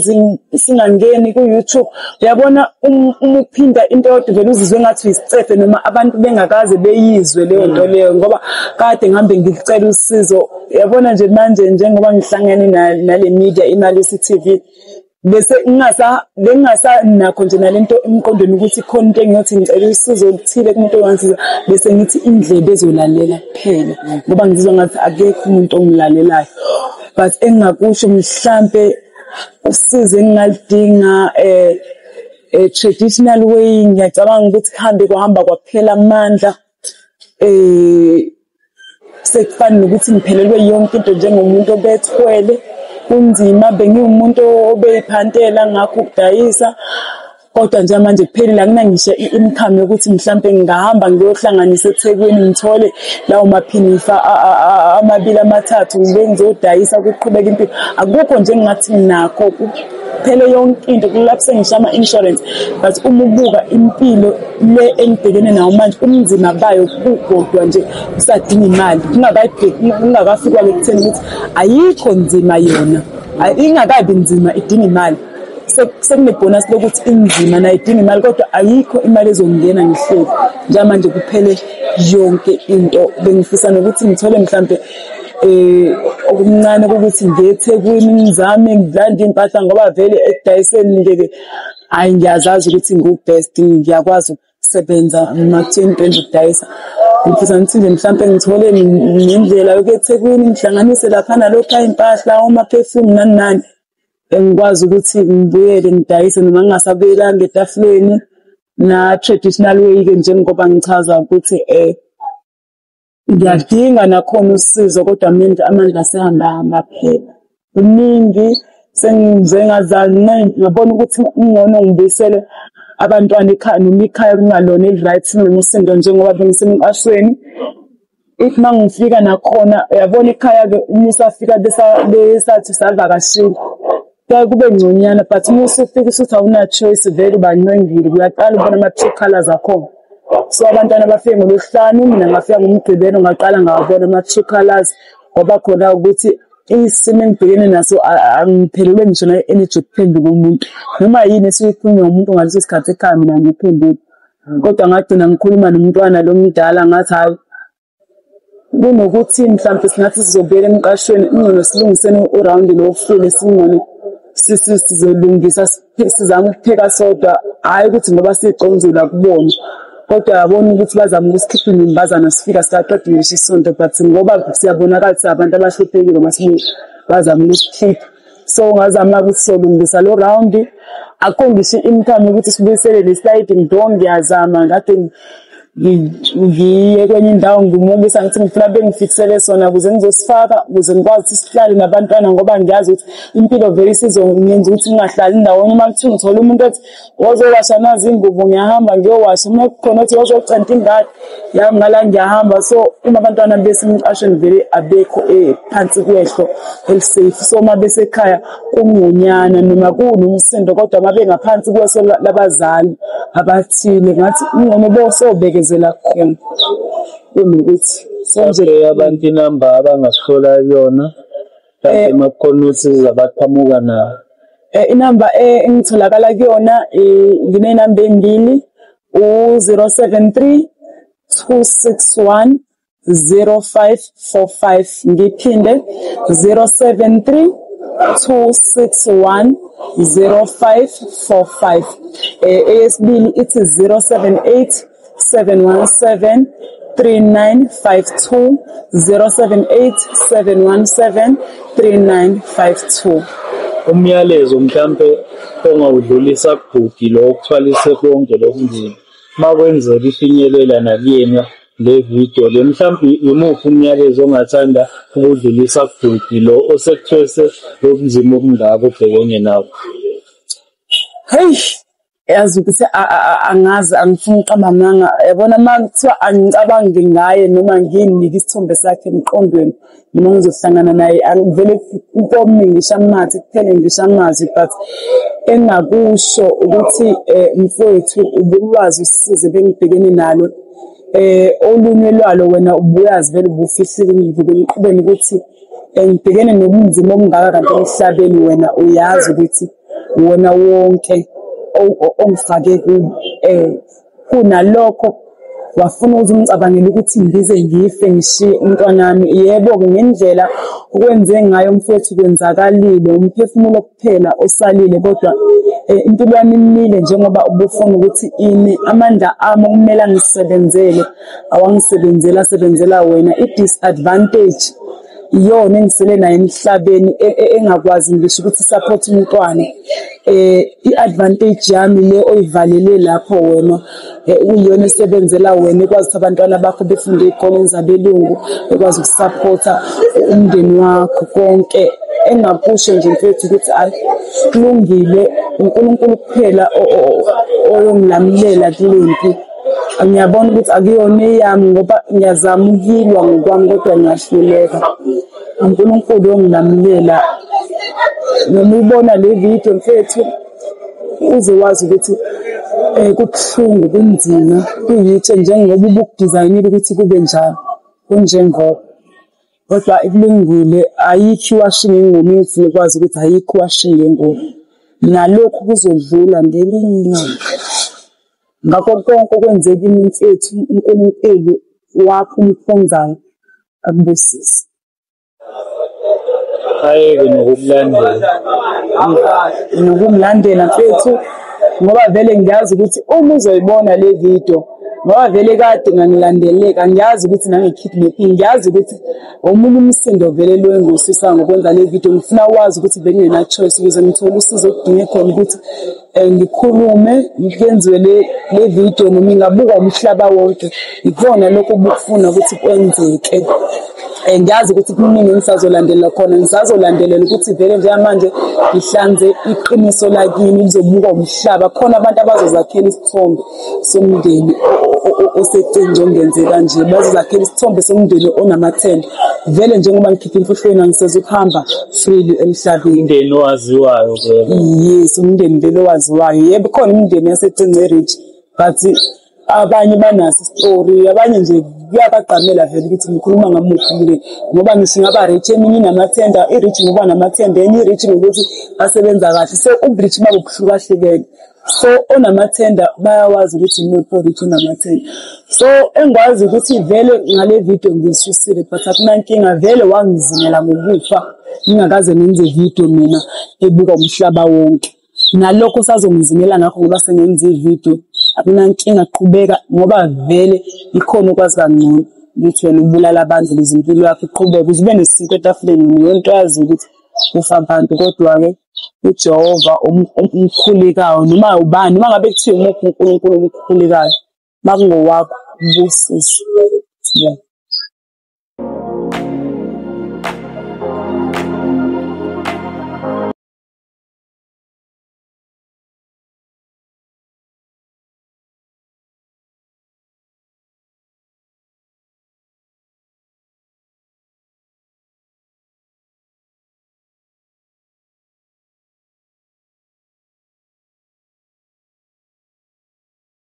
singangeni ku-YouTube. Uyabona uma uphinda into yodwa vele uzizwe engathi uyisicefe, noma abantu bengakaze beyizwe leyo nto leyo, ngoba kade ngihambe ngicela usizo. Uyabona nje manje njengoba ngihlangene nale media iMalusi TV, bese bengingasanakho nje nalento emqondweni ukuthi khona into engiyothi ngicela usizo oluthile kumuntu ongangisiza, bese ngithi indlebe ezolalela kuphela, ngoba ngizizwa ngathi akekho umuntu ongilalelayo. But engingakusho mhlampe usizo engingalidinga traditional way, ngiyacabanga ukuthi kuhambe kwahamba kwaphela amandla, sekufana nokuthi ngiphelelwe yonke into njengomuntu obethwele. Kunzima, bengiwumuntu obeyiphantela ngakho ukudayisa, kodwa nje manje kuphelile, akuna ngisho i-income yokuthi mhlampe ngingahamba ngiyohlanganisa eThekwini ngithole lawo maphinifa amabili amathathu ngibe ngizodayisa kuqhubeka impilo. Akukho nje engingathi nginakho, kuphele yonke into, kulapho sengisho ama-insurance. But uma ubuka impilo le engibhekene nayo manje, ubunzima bayo kukodwa nje kusadinga imali, kungakafikwa-ke ekutheni ukuthi ayikho nzima yona, ingakabi nzima, idinga imali. Sekune-bonus lokuthi inzima nayo idinga imali, kodwa ayikho imali ezongena ngihleli. Njengamanje kuphele yonke into. Bengifisa nokuthi ngithole mhlampe okuncane kokuthi ngiye eThekwini ngizame ngilande iy'mpahla ngoba vele ekudayiseni nje-ke hhayi ngiyazazi ukuthi ngiwu-best, ngiyakwazi ukusebenza noma kuthiwa into engidayisa. Ngifisa ukuthi nje mhlampe ngithole nendlela yokuya eThekwini ngihlanganise lapha nalokhu iy'mpahla oma-perfume nani nani. Engikwazi ukuthi ngibuyele ngidayise noma ngingasabuyelanga etafuleni na-traditional way-ke njengoba ngichaza ukuthi ngiyadinga nakhona usizo kodwa amandla asehamba ahamba aphela. Kuningi sengize ngabona ukuthi kungcono ngibuyisele abantwana ekhaya noma ikhaya kungalona eli-right linomsindo njengoba bengisemqashweni. If uma ngifika nakhona uyabona ikhaya-ke uma usafika besathi usavakashile kuyaye kube ngconywana, but uma usufika usuthi awuna-choice vele ubancengile, uyaqala ubona ama-true colours akhona. So abantwana bafike ngoLwesihlanu, mina ngafika ngoMgqibelo, ngaqala ngawabona ama-true colours. Kwaba khona ukuthi isimo engibhekene naso angiphelelwe ngisho nayi-energy yokuphendula umuntu. Noma yini esuke ikhulunywa umuntu ngaleso sikhathi ekhaya mina angiyiphenduli. Kodwa ngagcina ngikhuluma nomntwana lo omdala ngathi hhayi, kunokuthi mhlampe singathi sizobuyela emqashweni kungcono silungiseni urawundi lo ofile, singcono sizolungisa sizame ukupheka sodwa, hhayi ukuthi ngoba siyiconzula kubona. Kodwa yabona ukuthi bazama ukusikhipha inyumbazana sifika sisaqeda ngisho isonto, but ngoba siyabonakala ukuthi abantu abahluphekile masibuya bazama ukusikhipha. So ngazama ukuthi sizolungisa lo rawundi, akukho ngisho i-income ukuthi sibuyisele le-sliding door. Ngiyazama ngade ngiye kwenye indawo ngimukisa ngithi ngifuna bengifikisele sona ukuze ngizosifaka ukuze ngikwazi ukuthi sihlale nabantwana, ngoba ngiyazi ukuthi impilo vele isizongenza ukuthi ngingahlali ndawonye. Uma kuthiwa ngithola umuntu othi wozowasha nazi iy'ngubo, ngiyahamba ngiyowasha. Uma kukhona othi wozocenta ingadi yami ngala, ngiyahamba. So uma abantwana besemqashweni vele abekho phansi kwehlo eli-safe. So uma besekhaya kungconywana noma kunomsindo, kodwa uma bengaphansi kweso labazali abathile ngathi kungcono bosobekezela khona kunokuthi so nje. Okay, abantu inamba abangasithola kuyona mhlawumbe uma kukhona usizo abaqhamuka nayo. Inamba engitholakala kuyona, nginey'namba ey'mbili, u-073 261 0545. Ngiphinde, 073 261 0545. Eyesibili ithi 078 717 3952, 078 717 3952. Umyalezo mhlampe ongawudlulisa kubhuti lo okuthwalise konke lokunzima, uma kwenzeka ifinyelela nakuyena le video le, mhlawumbe imuphi umyalezo ongathanda ukudlulisa kubhuti lo osekuthwese lobunzima obungaka obhekene nabo? Heyi, yazi ukuthi angazi, angifuni ukuqamba amanga. Yabona uma kuthiwa angicabange ngaye noma ngiyinike isithombe sakhe emqondweni noma ngizohlangana naye, angivele kome ngisho amathe, kuphele ngisho amazwi. But engakusho ukuthi mfowethu, ubulwazi usize bengibhekene nalo, olunye lwalo wena ubuyazi vele ubufihlile ngivuke emqubeni ukuthi ngibhekene nobunzima obungaka kanti emhlabeni wena uyazi ukuthi wona wonke ongifake kubo. Kunalokho wafuna ukuthi ungicabangele ukuthi ngize ngife ngishiye umntwanami. Yebo-ke ngendlela okwenze ngayo mfowethu kwenzakalile, umphefumulo kuphela osalile, kodwa impilo yami imile njengoba ubufuna ukuthi ime. Amandla ami okumele angisebenzele awangisebenzeli, asebenzela wena. I-disadvantage iyona engisele nayo emhlabeni engakwazi ngisho ukuthi support umntwana. I-advantage yami le oyivalele lapho wena, kuyiyona esebenzela wena, ekwazi ukuthi abantwana bakho befunde ey'koleni zabelungu, ekwazi ukusaphotha umndeni wakho konke. Engakusho nje mfethu ukuthi ayi kulungile, uNkulunkulu kuphela oyongilamulela kule mpi. Ngiyabona ukuthi akuyona eyami ngoba ngiyazama ukuyilwa ngokwami kodwa ngiyahluleka. uNkulunkulu uyongilamulela. Noma uyibona le video mfethu, uze wazi ukuthi kubuhlungu, kunzima, kuyitshe njengoba ubukudizayinile ukuthi kube njalo, kunjengoba. Kodwa kulungile, ayikho iwashing engoma engifuna ukwazi ukuthi ayikho iwashing engoma. Nalokhu kuzodlula ngelinye ilanga. Ngakho konke okwenzeka kimi mfethu, uNkulunkulu wakho umkhonzayo akubusise. Ayeke nokukulandela. Nokungilandela mfethu, ngoba vele ngiyazi ukuthi uma uzoyibona le video, ngoba vele kade ngangilandeleka, ngiyazi ukuthi nange-kidnapping, ngiyazi ukuthi omunye umsindo vele lo engiwususa ngokwenza le video. Ngifuna wazi ukuthi bengingena-choice ukuze ngithole usizo okudinge khona ukuthi ngikhulume, kwenziwe le video noma ingabukwa umhlaba wonke. Ikhona lokho obukufuna ukuthi kwenzeke. Ngiyazi ukuthi kuningi engisazolandelela khona, ngisazolandelela ukuthi vele njengamanje ngihlanze iqiniso lakini lizobukwa umhlaba. Khona abantu abazozakhela isithombe somndeni osecingo ongenze kanje, bazozakhela isithombe somndeni onamathenda. Vele njengoba ngikhipha imfuhlweni angisezukuhamba freely emhlabeni. Umndeni owaziwayo vele. Yes, umndeni vele owaziwayo. Yebo, khona imindeni yasecingo e-rich, but abanye banaso isitori, abanye nje kuyabagqamela vele ukuthi ngikhuluma ngamuphi umndeni, ngoba ngisho ingaba rich, eminye inamathenda, i-rich ngokuba namathenda, enye i-rich ngokuthi basebenza kahle. So ubu-rich babo buhlukahlukene. So onamathenda bayawazi ukuthi imuphi o-rich onamathenda. So engikwazi ukuthi vele ngale video ngiyisusile, but akunankinga, vele wangizimela ngokufa ngingakaze ngenze video mina ebuka umhlaba wonke. Nalokho usazongizimela ngakho ngoba sengenze ividiyo, akunankinga, qhubeka, ngoba vele ikhona okwazi kangcono ukuthi wena ubulala abantu ukuze impilo yakho iqhubeke, ukuze ube nesinkwa etafuleni. Yonto wazi ukuthi kufa abantu, kodwa-ke uJehova umkhulekayo noma ubani, noma ngabe kuthiwa imuphi uNkulunkulu omkhulekayo, makungowakho ubusise. Yeah.